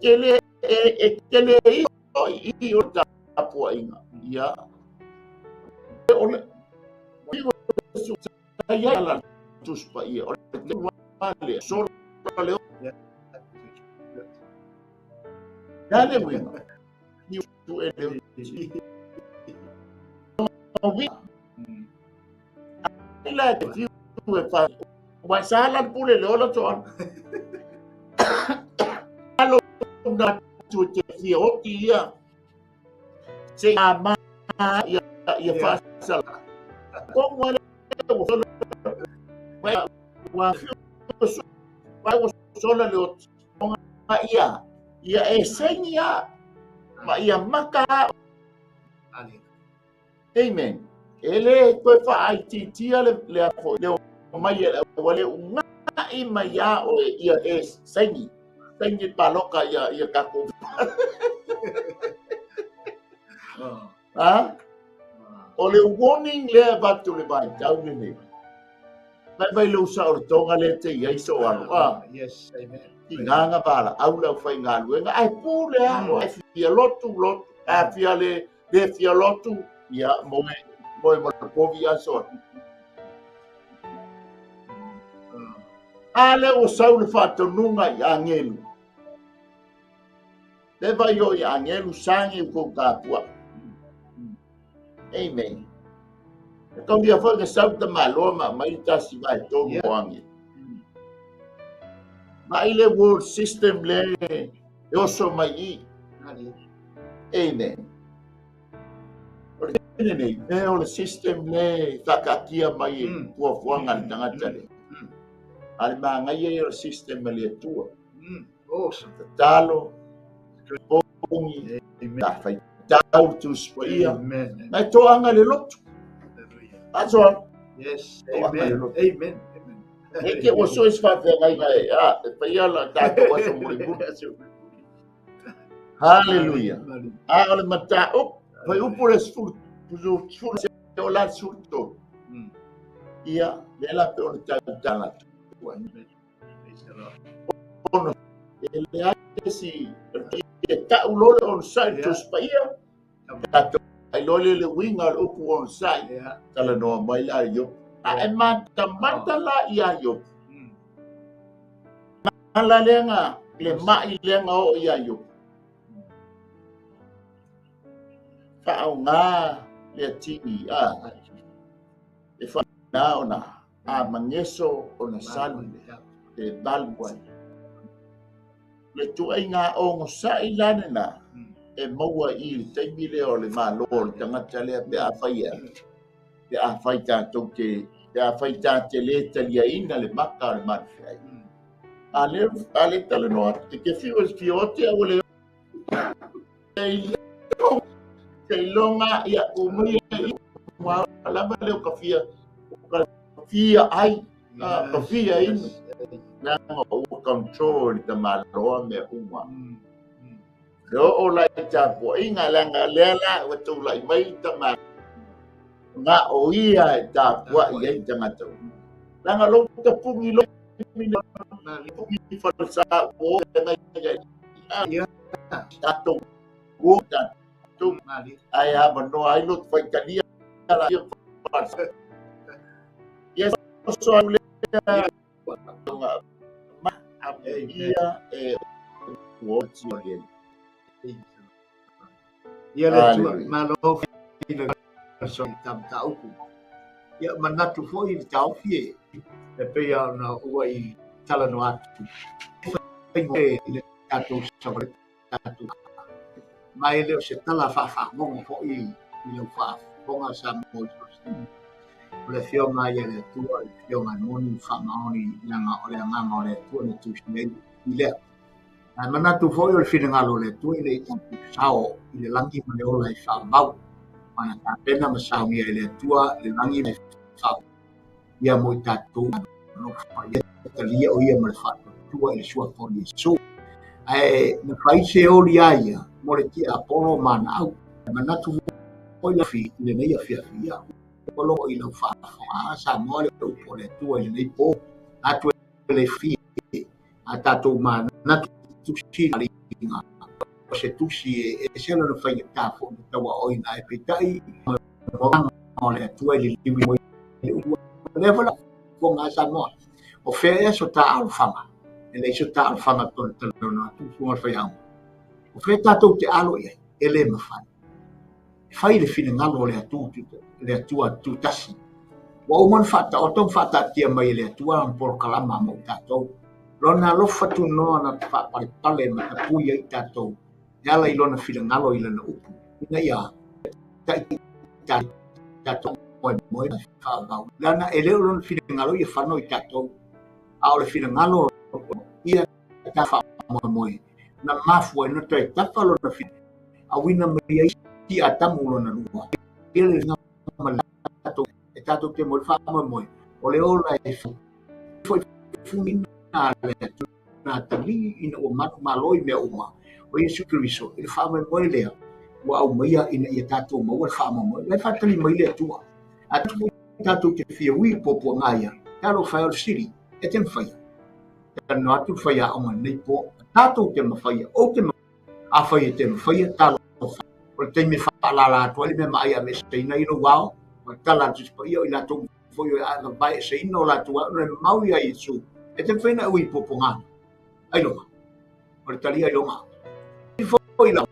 te le e te le i i o tapuaiga. Ia o le ia la Tusi Paia o le wale sola le ya le uiga ni tu e le wi la te fiu e fa wa sala pule le ola to alo na tu te fia oti ia se a ma ia ia fa sala kongo le wa wa fiu wa sola le oti ia ia e saini ma ia maka. Amen. E le toe faaitiitia le le afo le o mai e ua le uga'i mai iā oe ia e saini saini paloka ia ia tatou. Ha? O le warning lea e avatu i le vaitau lenei. Vai vai lou sao le tonga le te i ai so alo. Ah. Yes, amen. I ngānga wāla, au lau whai ngāluenga, ai pū le alo, ai fia lotu, lotu, ai fia le, le fia lotu, ia, moe, moe mo le povi a so. A le ua sau le faatonuga i agelu. Le vai o i agelu sagi u kou kapua. Amen. E kaulia foi ke sau ta maloa ma mai tasi vai tolu o angi. Ma i le world system le e oso mai i. Amen. O le tene nei, me o le system le whakaatia mai e puafuanga le tangata le. A le maangaia ia o le system a le Atua. Awesome. Tatalo, pongi, ta whaitau le Tusi Paia. Amen. Nai toanga le lotu. Hallelujah. That's all. Yes. Toanga le Amen. lotu. Amen. Amen. E ke ua so is whawhengai ngai, a, e paia la tātou aso muri muri. Hallelujah. A o le mataupu, fai upu le sefulu, sefulu se o la sefulu tolu. Ia, le la pe o le tautala atu ai. Praise the Lord. Ono E leai se e ta'u loa le onosai i le Tusi Paia, tatou faailoa lea le uiga o le upu onosai, talanoa mai la Iopu. A e matamata la iā Iopu, mala lea na, le ma'i lea na oo iā Iopu, faaaoga le atigi a e faaaoga ona a mageso ona salu pe valu ai. Le ituaiga onosai la lena e maua i le taimi lea o le malo o le tagata lea pe afai e pe afai tatou te pe afai ta te le taliaina le maka o le malufeai. A le a le talanoa atu, e te fiu e fia ote a ua le seiloga ia umai ua lava lea o ka fia o ka fia ai ka fia inu leaga ua control le tamaloa mea uma. E oo la i tapuaiga leaga lea la ua tulai mai le tama na o ia e tapuai ai tagata uma. Leaga lou tapuni lo tapuni falesa ua o tatou ua tatou ae avanoa ai lo faitalia la ia falesa. Ia so au lea ma ia e ua ti o le. Ia le Atua, malo i so i tamtaupu. Ia manatu foi i le taofi e e pei ona ua i talanoa atu. I le tatou savali tatou ma e le o se tala faafagogo foi i lau faafofoga Samoa i so O le Afioga ia le Atua, le Afioga e moni ma faamaoni, leaga o le Agaga o le Atua na tusi ai i lea. Ae manatu foi o le finagalo o le Atua ina ia tatou sao i le lagi ma le ola e faavavau. Ma na tapena ma saogia e le Atua le lagi e faavavau ia mo i tatou alofa ia talia o ia ma le faatuatua i le suafa o Iesu. Ae na fai se oli a ia mo le tiapolo ma ana au. Manatu foi la fi i lenei afiafi ia ua logo i lau faafofoga Samoa le upu o le Atua i lenei po atu e le fi a tatou manatu tusi liga o se tusi e ese lona faigata foi na tauaoina ai peitai o le Atua i le liliu mai le upu lea foi la fofoga Samoa o fea ea so ta alofaga e leai so ta alofaga tonu talanoa atu fuga o le faiaoga o fea tatou te alo i ai e le mafai e fai le finagalo o le Atua, le Atua tutasi. Ua uma ona faataoto ma faataatia mai e le Atua lana polokalama mo i tatou. Lona alofa tunoa na te faapalepale ma tapui ai i tatou e ala i lona finagalo i lana upu, ina ia taitai tatou moemoe ma faavavau. Leaga e le o lona finagalo ia fano i tatou, a o le finagalo ia ta faamoemoe na mafua ai ona toe tafa lona finagalo auina mai ai si Atamu lona lua. Ia le ma tatou e tatou te mo le faamoemoe o le ola e foi funina le Atua na tali ina ua manumalo i mea uma o Iesu Keriso i le faamoemoe lea ua aumaia ina ia tatou maua le faamoemoe. O la e faatali mai le Atua. A tatou te fia ui puapuaga ia, talofa e o le sili e te mafaia. Talanoa atu le faiaoga i lenei po, tatou te mafaia, ou te Afai e te mafaia, talofa. O le taimi e faalala atu ai le mea maai aveeseina i lou ao, o le tala a le Tusi Paia, o i latou foi o e vaeeseina o latou ao, ona e mau ia Iesu. E te mafai ona e ui puapuaga. Ailoga. O le tali ailoga. Foi la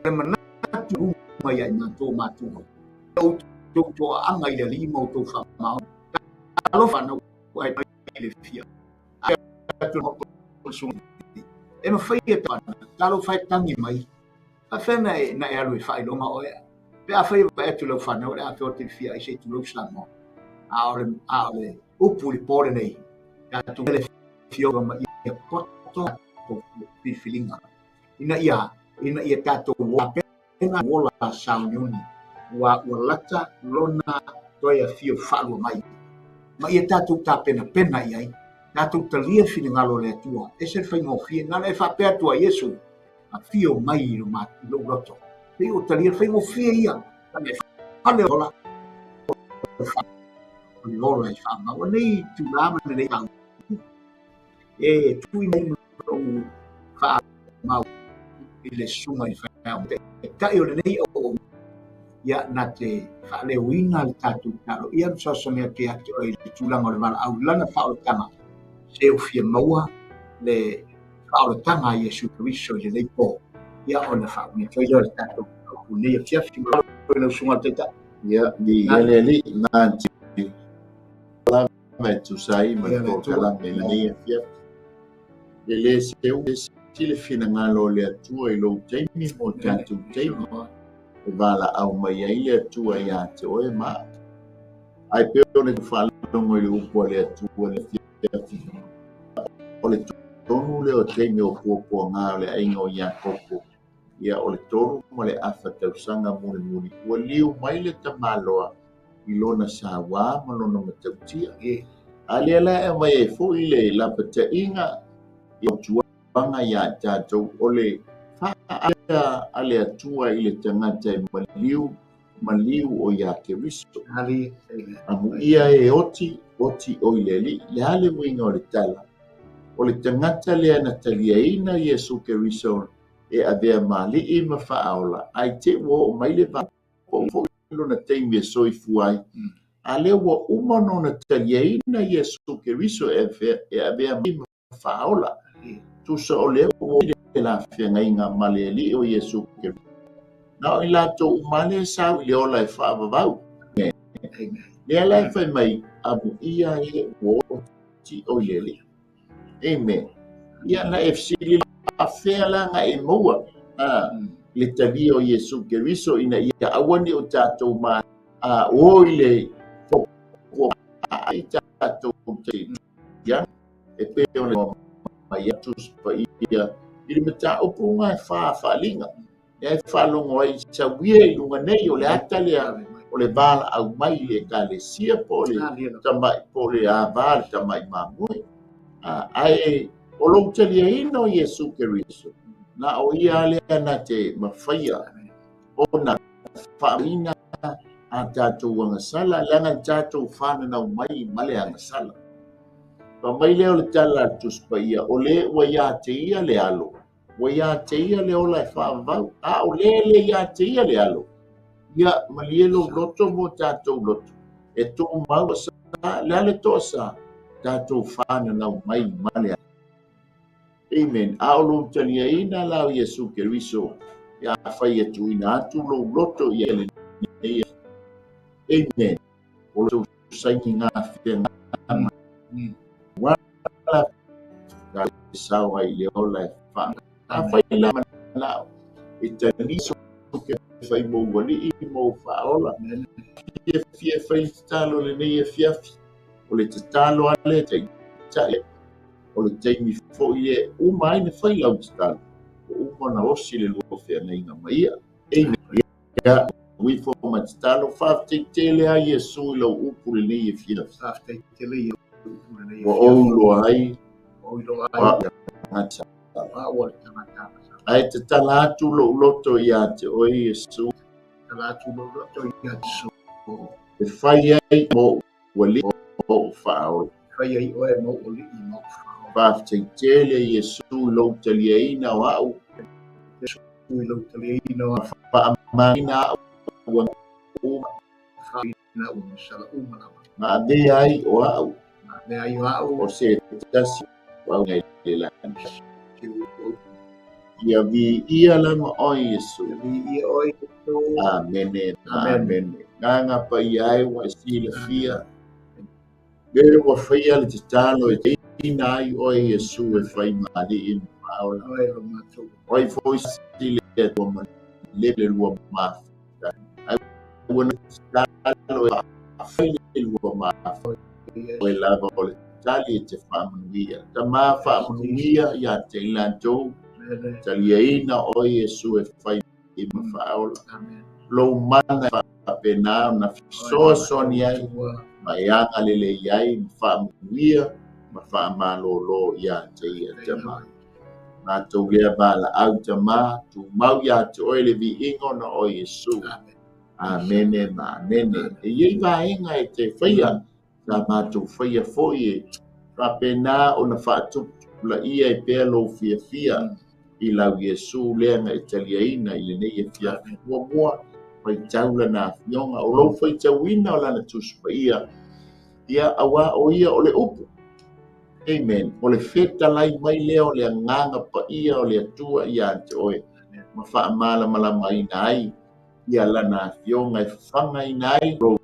le manatu luma ia i matou matua. Outou toaaga i le Alii ma outou faamaoni. Talofa na ua e mai le fia. E mafai e talofa e tagi mai. Faafefea na e, na e alu e faailoga oe? Pe afai e vaai atu lau fanau o le a feote le fia ai se i tulou Samoa. A o le, a o le upu i le po lenei, tatou le fioga ma ia poto filifiliga. Ina ia, ina ia tatou pena ola sauniuni, ua, ua lata lona toe afio faalua mai. Ma ia tatou tapenapena i ai, tatou talia le finagalo o le Atua, ese le faigofie, na ona e faapea atu a Iesu, afio mai i lou loto. Pei ua talia le faigofie ia, na e fale ola, o le ola e faamau. O nei tula ma lenei tau, e tui mai lou Faamau i le susuga i le faifeau taitai o lenei auaunaga, ia na te faaleoina le tatou tatalo ia ma fesoasoani atu ia te oe i le tulaga o le valaau i lana faaolataga, se ua fia maua le faaolataga a Iesu Keriso i lenei po, ia ona faaumi atu ai lea o le tatou mataupu i lenei afiafi. Ma lau susuga i le Taitai. Ia, viia le Alii, na lava e tusa ai ma le polokalame i lenei afiafi. E le seu ese le finagalo o le Atua i lou taimi mo tatou taimi e valaau mai ai le Atua ia te oe ma au. Ae pei ona faalogo i le upu a le Atua i le afiafi, o le tonu lea o taimi o puapuaga o le aiga o Iakopo, ia o le 3 1/2 tausaga mulimuli, ua liu mai le tamaloa i lona sauā ma lona matautia. A lea la e aumai ai foi le lapataiga i fautuaga ia i tatou, o le faaea a le Atua i le tagata e maliu, maliu o ia Keriso. Amuia e oti, oti o i le Alii. Le a le uiga o le tala? O le tagata lea na taliaina Iesu Keriso e avea ma alii ma faaola, ae te ua oo mai le vaa foi lona taimi e soifua ai. A lea ua uma ona taliaina Iesu Keriso e avea ma faaola. Tusa o lea ua le lafeagaiga ma le Alii o Iesu Keriso. Na o i latou uma lea sau i le ola e faavavau. Lea la e fai mai, amuia e ua oti o i le Alii. Amen. Ia na e fesili afea la na e maua le talia o Iesu Keriso ina ia aua ne i o tatou ma o i le ai tatou ia e pei ona mai atu paia i le mataupu nga e faaaliga e faalogo ai sauia i luga nei o le ata lea o le valaau mai i le ekalesia po o le tamai po o le ava le tamai mamoe. Ae o lou taliaina o Iesu Keriso, na o ia lea na te mafaia ona faaina a tatou agasala, leaga na tatou fananau mai ma le agasala. Fai mai lea o le tala a le Tusi Paia, o le ua ia te ia le alo, ua ia te ia le ola e faavavau, a o le le ia te ia le alo, ia malie lou loto mo tatou loto, e tumau sa, le a le toasa, tatou fananau mai ma le Amen. A o lou taliaina la o Iesu Keriso, ia fai e tuuina atu lou loto ia lenei. Amen. O lou saini ngā whianga. Wala ka sao ai le ola e wha. A whai la manao. E tali so ke whai mou alii mou whaola. Fia fia whai le tatalo lenei afiafi. O le tatalo ale te tai. O le taimi foi e uma ai na whai lau tatalo. O uma na osi le lua wheangaiga ma ia. Amen. Ia, ui fo ma tatalo, faafetai tele a Iesu i lau upu lenei afiafi. Faafetai tele i upu lenei Ua ou iloa ai, Ua ou iloa ai, o au tagata. O au le tagata. Ae tatala atu lou loto ia te oe Iesu. Tatala atu lou loto ia te Iesu. E fai ai mou alii mou faaola. Fai ai oe mou alii mou faaola. Faafetai tele Iesu i lou taliaina o au. Iesu i lou taliaina o au. Faamamaina au ua uma. Faamamaina au agasala uma lava. Ma avea ai o au. Ma avea ai o au. O se tasi o au i le lani. Ia viia lava oe Iesu. Ia viia oe Iesu. Amene, amene. Agaga paia ai ua e silafia. Le ua faia le tatalo e teina ai oe Iesu e fai ma alii ma faaola. Oe lo matou. Oi foi si le Atua ma le le lua mafuta. Ai ua na tatalo e faafai le lua mafuta. Oe lava o le tali e te faamanuia. Tama faamanuia ia te i latou. Taliaina oe Iesu e fai ma faaola. Lou mana e faapena ona fesoasoani ai ma e agalelei ai ma faamanuia ma faamalōlō ia te ia tama. Matou lea valaau tama, tumau ia te oe le viiga ona o Iesu. Amene ma amene. E iai vaega e te faia, sa matou faia foi e faapena ona faatuputupulaia ai pea lou fiafia. i lau Iesu lea na e taliaina i lenei afiafi. Muamua, faitau lana afioga, o lou faitauina o lana Tusi Paia, ia, auā o ia o le Upu. Amen. O le fetalai mai lea o le Agaga Paia o le Atua ia te oe, ma faamalamalamaina ai ia lana afioga e fafagaina ai lou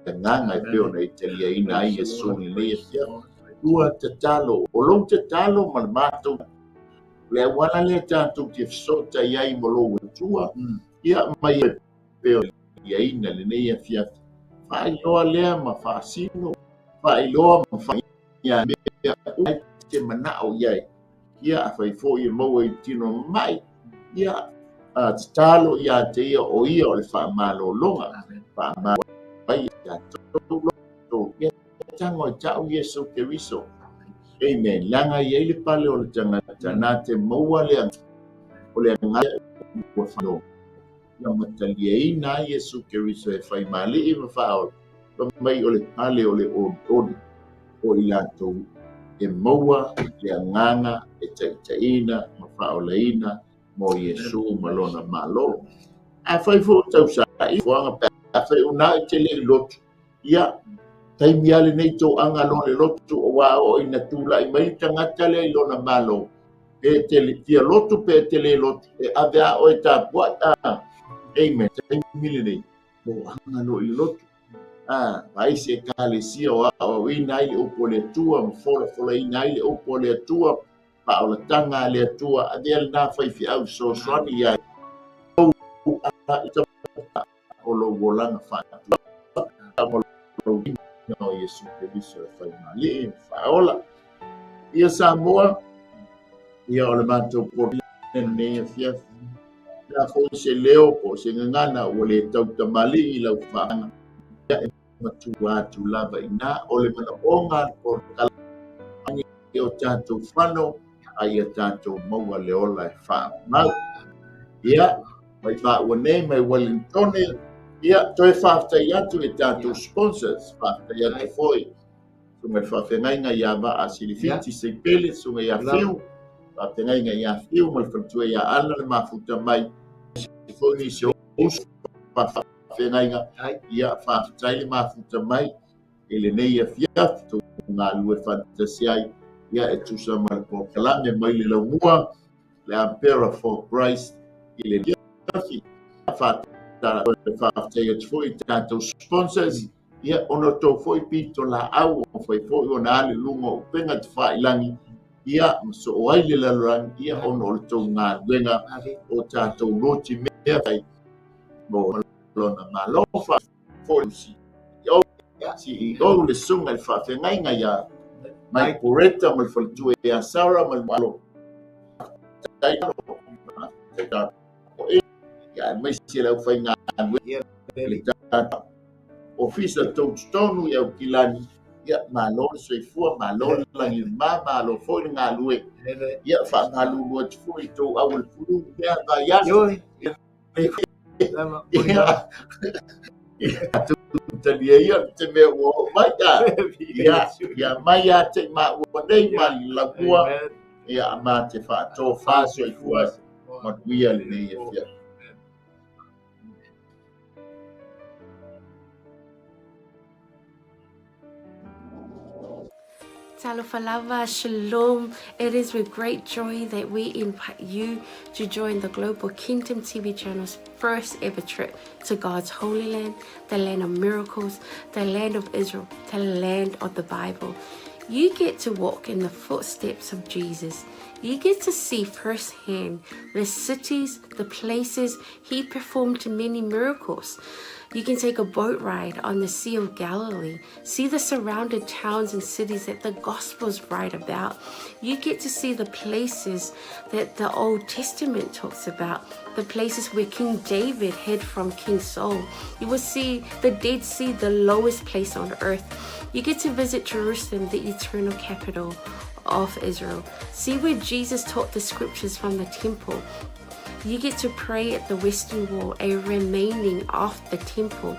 agaga e pei ona e taliaina ai Iesu i lenei afiafi. Lua tatalo, o lou tatalo ma le matou, le auala lea tatou te fesootai ai ma lou Atua, ia mai e pei ona taliaina lenei afiafi. Faailoa lea ma faasino, faailoa ma faia mea uma e te manao i ai. Ia, afai foi e maua i tino mai, ia, tatalo ia te ia o ia o le faamalologa. Faamalo ai tatou loto. Ia tago e tau Iesu Keriso. Amen. Leaga e i ai le pale o le tagata, na te maua le o le agaga ua whano. Ia matalieina ai Iesu Keriso e whai malii ma whaola. Fai mai o le pale o le olioli o i latou e maua le agaga e taitaiina ma faaolaina mo Iesu ma lona Malo. Afai foi o tausaili fuaga pe afai o na i te le i lotu, ia, taimi lava lenei toaga loa le lotu aua oo ina tulai mai le tagata lea i lona Malo, pe te fia lotu pe te le lotu, e ave a oe tapuai, a, amen, taimi lenei. Toaga loa i le lotu. A, vaai se ekalesia o aoaoina ai le upu a le Atua ma folafolaina ai le upu a le Atua, faaolataga a le Atua, avea lena faifeau fesoasoani i ai lou o lou olaga faatuatua ma lou ina o Iesu Keriso e faimalii ma faaola. Ia Samoa, ia o le matou poli lenei afiafi. Le a foi se leo po o se gagana ua le tautamalii i lau faaga, ia e matua atu lava i ina o le manaoga o le o tatou fano a ia tatou maua le ola e faamau. Ia, mai maua nei mai Wellingtone, ia, toe faafetai atu i tatou sponsors, faafetai atu foi susuga i le faafeagaiga ia Vaa Silifiti Seipele, susuga ia Fiu, faafeagaiga ia Fiu ma le faletua ia Ana le mafuta mai, foi nisi o uso faafeagaiga, ia faafetai le mafuta mai i lenei afiafi tou galulue faatasi ai, ia e tusa ma le polokalame mai le laumua, le Ampera for Christ i lenei afiafi. Faafetai atu foi i tatou sponsors, Ia, ona o tou foi pitolaau ua mafai foi ona alu i luga o upega tafailagi, ia, ma soo ai le lalolagi, ia, ona o le tou galuega o tatou loti mea fai mo lona Malo. Foi CEO, CEO le susuga i le faafeagaiga ia Mike Poreta ma le faletua ia Sarah ma le Malo. Ia, aemaise le aufaigaluega le tatou Ofisa Tau Totonu i Aukilani, ia, malo le soifua, malo le lagi e mama, malo foi le galue. Ia, faamalulu atu foi i tou au o le pulu i lea vaiaso. Ia, talia ia te mea ua oo mai a. Ia, ia mai ia te i maua nei ma le lamua, ia, ma te faatofa soifua manuia lenei afiafi. Talofa lava, shalom. It is with great joy that we invite you to join the Global Kingdom TV channel's first ever trip to God's Holy Land, the land of miracles, the land of Israel, the land of the Bible. You get to walk in the footsteps of Jesus. You get to see firsthand the cities, the places he performed many miracles. You can take a boat ride on the Sea of Galilee, see the surrounded towns and cities that the Gospels write about. You get to see the places that the Old Testament talks about, the places where King David hid from King Saul. You will see the Dead Sea, the lowest place on earth. You get to visit Jerusalem, the eternal capital of Israel. See where Jesus taught the scriptures from the temple. You get to pray at the Western Wall, a remaining of the temple.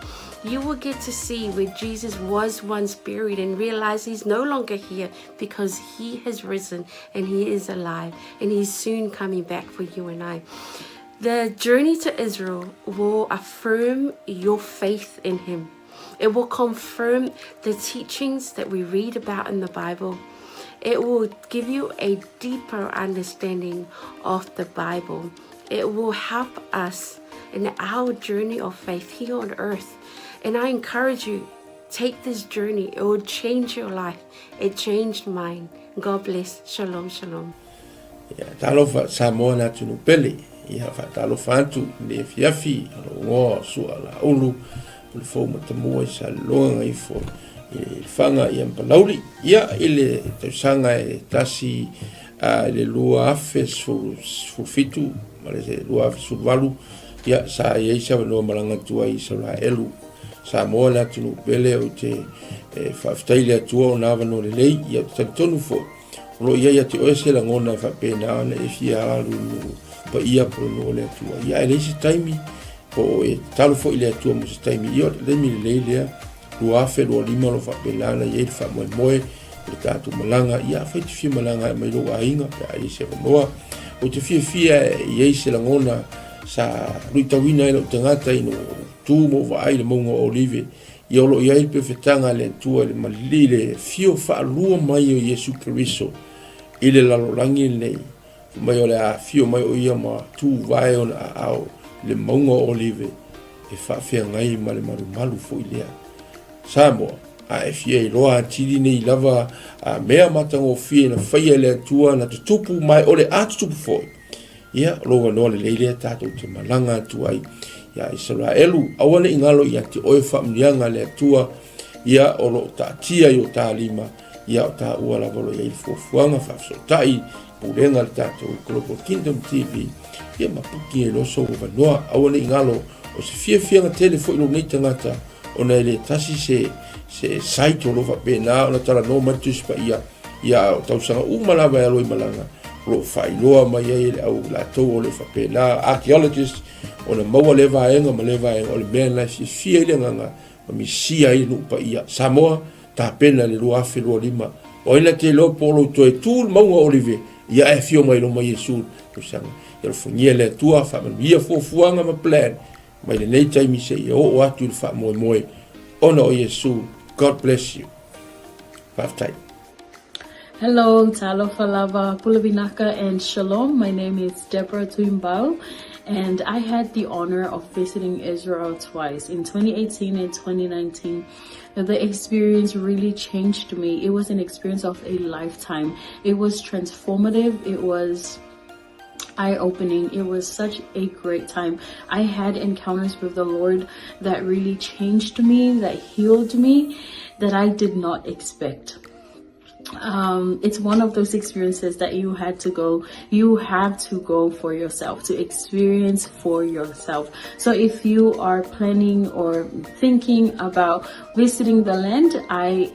You will get to see where Jesus was once buried and realize he's no longer here because he has risen and he is alive and he's soon coming back for you and I. The journey to Israel will affirm your faith in him. It will confirm the teachings that we read about in the Bible. It will give you a deeper understanding of the Bible. It will help us in our journey of faith here on earth. And I encourage you, take this journey. It will change your life. It changed mine. God bless. Shalom, shalom. Ia, talofa Samoa le atunuu pele. Ia, faatalofa atu i le afiafi o lou igoa o Sua Laulu, o le fou matamua i Saleloga Gaifo i le Faga ia ma Palauli. Ia, i le tausaga e tasi i le 2017 ma le 2018, ia, sa i ai se avanoa malaga atu ai i Isaraelu. Samoa le atunuu pele, ou te faafetai i le Atua ona avanoa lelei, ia, ou te talitonu foi, O lo o i ai ia te oe se lagona e faapena ona e fia alu i nuu paia po o le nuu o le Atua. Ia, ae leai se taimi, po o e tatalo foi i le Atua mo se taimi. Ia, o le taimi lelei lea, 2025 o lo o faapena ona i ai le faamoemoe o le tatou malaga. Ia, afai e te fia malaga e aumai lou aiga pe a i ai se avanoa. Ou te fiafia e i ai se lagona sa luitauina ai lou tagata ina ua ou tu ma ou vaai i le mauga o Olive Ia o lo o i ai le pefetaga a le Atua i le malili i le afio faalua mai o Iesu Keriso i le lalolagi lenei, fai mai o le a afio mai o ia ma tuvae ona aao i le mauga o Olive e faafeagai ma le malumalu foi lea. Samoa, a e fia iloa atili nei lava a mea matagofie na faia e le Atua na tutupu ma e o le a tutupu foi, Ia, o lou avanoa lelei lea tatou te malaga atu ai ia Isaraelu. Aua ne i galo ia te oe faamanuiaga a le Atua, ia o lo o taatia i o ta lima, ia o taua lava o lo o i ai le fuafuaga faafesootai, pulega a le tatou Global Kingdom TV, ia ma puki ai loa sou avanoa. Aua ne i galo, o se fiafiaga tele foi lou nei tagata, ona e le tasi se, se site o lo o faapena ona talanoa mai le Tusi Paia, Ia, o tausaga uma lava e alo i malaga, o lo o faailoa mai ai e le au latou o lo o faapena, archaeologist, ona maua lea vaega ma lea vaega, o le mea lena e fiafia ai le agaga ma misia ai le nuu paia. Samoa, tapena le 2025. O ai na te iloa po o lou toe tu le mauga o Olive, ia ae afio mai loma Iesu i le tausaga. Ia alofagia le Atua, faamanuia fuafuaga ma plan mai lenei taimi seia oo atu i le faamoemoe ona o Iesu. God bless you. Faafetai. Hello, talofa lava, pule vinaka and shalom. My name is Deborah Tuimbau and I had the honor of visiting Israel twice in 2018 and 2019. The experience really changed me. It was an experience of a lifetime. It was transformative. It was eye-opening. It was such a great time. I had encounters with the Lord that really changed me, that healed me, that I did not expect. It's one of those experiences that you had to go, you have to go for yourself, to experience for yourself. So if you are planning or thinking about visiting the land, I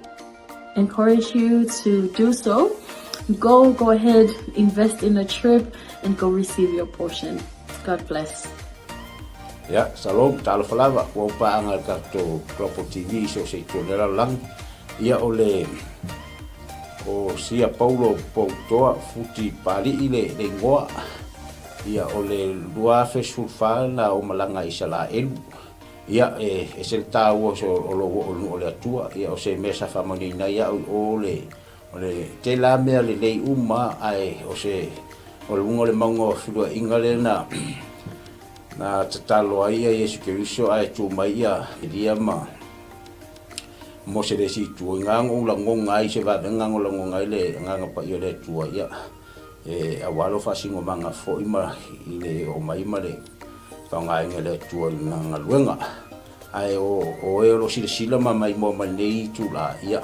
encourage you to do so. Go, go ahead, invest in a trip and go receive your portion. God bless. Ia, shalom, talofa lava, ua ou paaga i le tatou Global TV i so o se itu o le lalolagi. Ia, o le, o Sia Paulo Poutoa Futi Pali'i le, le igoa. Ia, o le 2014 na ou malaga i Isalaelu. Ia, e ese le taua o se o lou oo i le nuu o le Atua. Ia, o se mea sa faamanuiaina ai au i o le, o le tele lava mea lelei uma, ae o se, o luga o le mauga o feluaiga lea na, na tatalo ai ia Iesu Keriso ae tu mai ia Elia ma Mose le isi itu. I na ou lagona ai se vavega na lagona ai le Agaga Paia o le Atua, ia, e aua lou faasinomaga foi ma i le oo mai ma le faaaogaina e le Atua i lana galuega. Ae o oe o lo o silasila ma maimoa mai lenei itula, ia,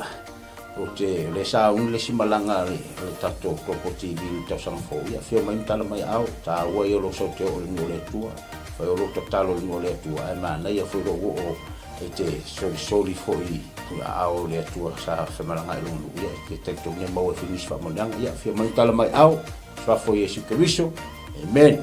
ou te, o lea sa uni le isi malaga a le, a le tatou Global TV i le tausaga fou, ia, afio mai ma tala mai aao, taua ia o lou sau te oo i le nuu o le Atua, fai o lou tatalo i le nuu o le Atua, ae manaia foi lou oo e te solisoli foi i aao o le Atua sa femalaga ai lona nuu, ia, e te talitonu e maua ai foi nisi faamanuiaga, ia, afio mai ma tala mai aao, Suafa o Iesu Keriso. Amen.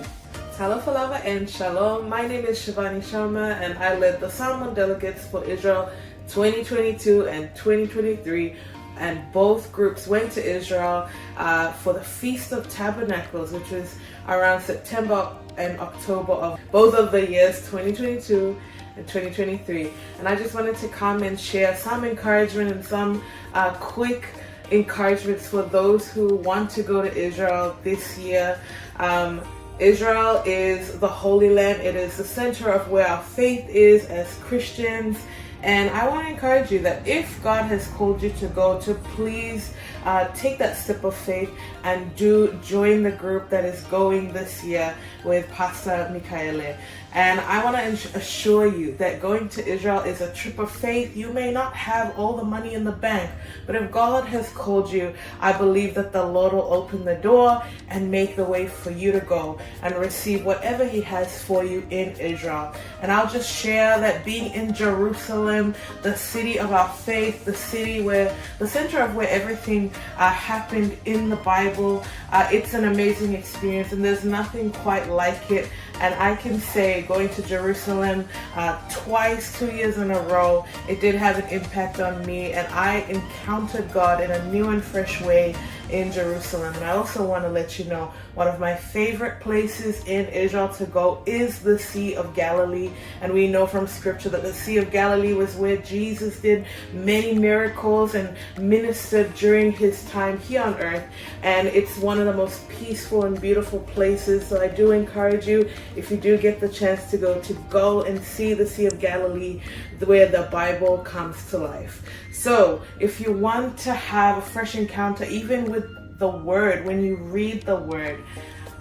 Talofa lava and shalom. My name is Shivani Sharma and I led the Samoan delegates for Israel 2022 and 2023 and both groups went to Israel uh, for the Feast of Tabernacles, which was around September and October of both of the years 2022 and 2023. And I just wanted to come and share some encouragement and some uh, quick encouragements for those who want to go to Israel this year. Um, Israel is the Holy Land. It is the center of where our faith is as Christians. And I want to encourage you that if God has called you to go, to please uh, take that step of faith and do join the group that is going this year with Pastor Mikaele. And I want to assure you that going to Israel is a trip of faith. You may not have all the money in the bank, but if God has called you, I believe that the Lord will open the door and make the way for you to go and receive whatever He has for you in Israel. And I'll just share that being in Jerusalem, the city of our faith, the city where the center of where everything uh, happened in the Bible, uh, it's an amazing experience, and there's nothing quite like it. And I can say, going to Jerusalem uh, twice, two years in a row, it did have an impact on me, and I encountered God in a new and fresh way in Jerusalem. And I also want to let you know one of my favorite places in Israel to go is the Sea of Galilee. And we know from scripture that the Sea of Galilee was where Jesus did many miracles and ministered during his time here on earth. And it's one of the most peaceful and beautiful places. So I do encourage you, if you do get the chance to go, to go and see the Sea of Galilee where the Bible comes to life. So if you want to have a fresh encounter, even with the Word, when you read the Word,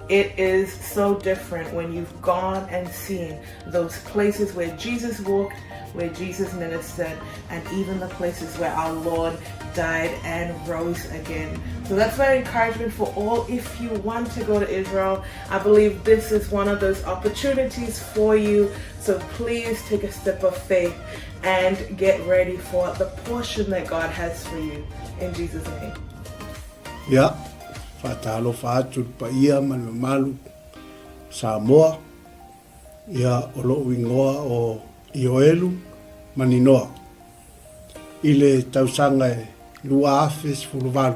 it is so different when you've gone and seen those places where Jesus walked, where Jesus ministered, and even the places where our Lord died and rose again. So that's my encouragement for all. If you want to go to Israel, I believe this is one of those opportunities for you. So please take a step of faith and get ready for the portion that God has for you. In Jesus' name. Ia, faatalofa atu i le paia ma le mamalu Samoa, ia o lo'u igoa o Ioelu Maninoa. I le tausaga e 2018,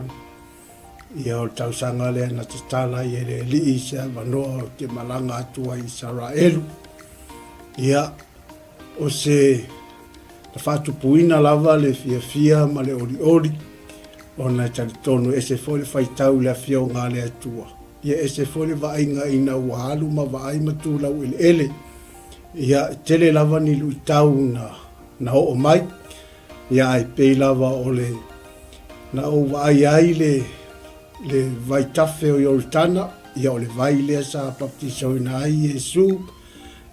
ia o le tausaga lea na tatala ai e le Alii se avanoa ou te malaga atu ai i Isaraelu. Ia, O se na faatupuina lava le fiafia ma le olioli, ona e talitonu e ese foi le faitau i le Afioga a le Atua. Ia ese foi le vaaiga ina ua alu ma vaai ma tu laueleele. Ia, e tele lava ni luitau na, na oo mai, ia ae pei lava o le na ou vaai ai le, le vaitafe o Ioritana, ia o le vai lea sa baptisoina ai Iesu,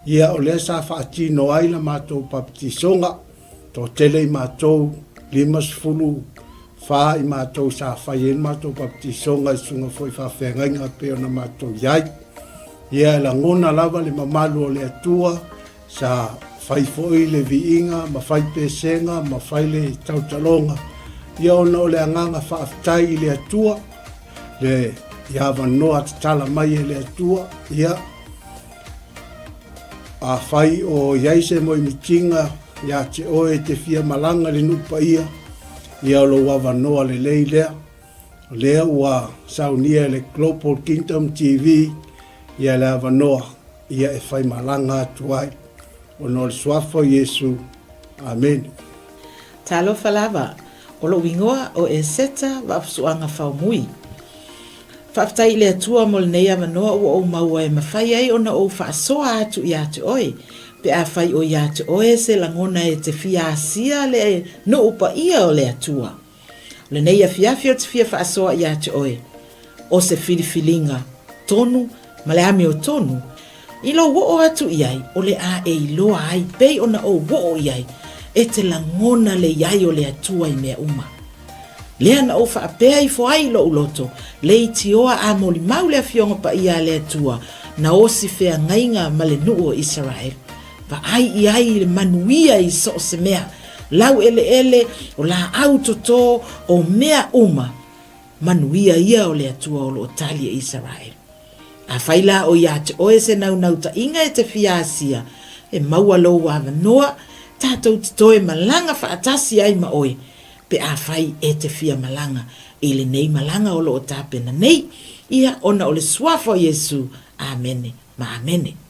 Ia, o lea sa faatino ai la matou papatisoga, toatele i matou, 54 i matou sa fai ai le matou papatisoga i susuga foi faafeagaiga pei ona matou i ai. Ia, e lagona lava le mamalu o le Atua, sa fai foi le viiga ma fai pesega ma fai le tautaloga, ia ona o le agaga faafetai i le Atua, le i avanoa tatala mai e le Atua, ia, Afai o i ai se moemitiga iā te oe e te fia malaga i le nuu paia, ia o lou avanoa lelei lea. O lea ua saunia e le Global Kingdom TV ia le avanoa ia e fai malaga atu ai. Ona o le Suafa o Iesu. Amene. Talofa lava, o lou igoa o Eseta Vaafusuaga Faumui. Faafetai i le Atua mo lenei avanoa ua ou maua e mafai ai ona ou faasoa atu ia te oe, pe afai o ia te oe se lagona e te fia asia le nuu paia o le Atua. O lenei afiafi ou te fia faasoa ia te oe, o se filifiliga tonu ma le amiotonu, I lou oo atu i ai, o le a e iloa ai pei ona ou oo i ai, e te lagona le i ai o le Atua i mea uma. Lea na ou faapea ifo ai i lou loto, leitioa a molimau le Afioga Paia a le Atua, na osi feagaiga ma le nuu o Isaraelu. Vaai i ai i le manuia i so o se mea, laueleele, o laau toto, o mea uma, manuia ia o le Atua o lo o tali e Isaraelu. Afai la o ia te oe se naunautaiga e te fia asia, e maua lou avanoa, tatou te toe malaga faatasi ai ma oe, pe afai e te fia malaga i lenei malaga o lo o tapena nei, ia ona o le Suafa o Iesu. Amene ma amene.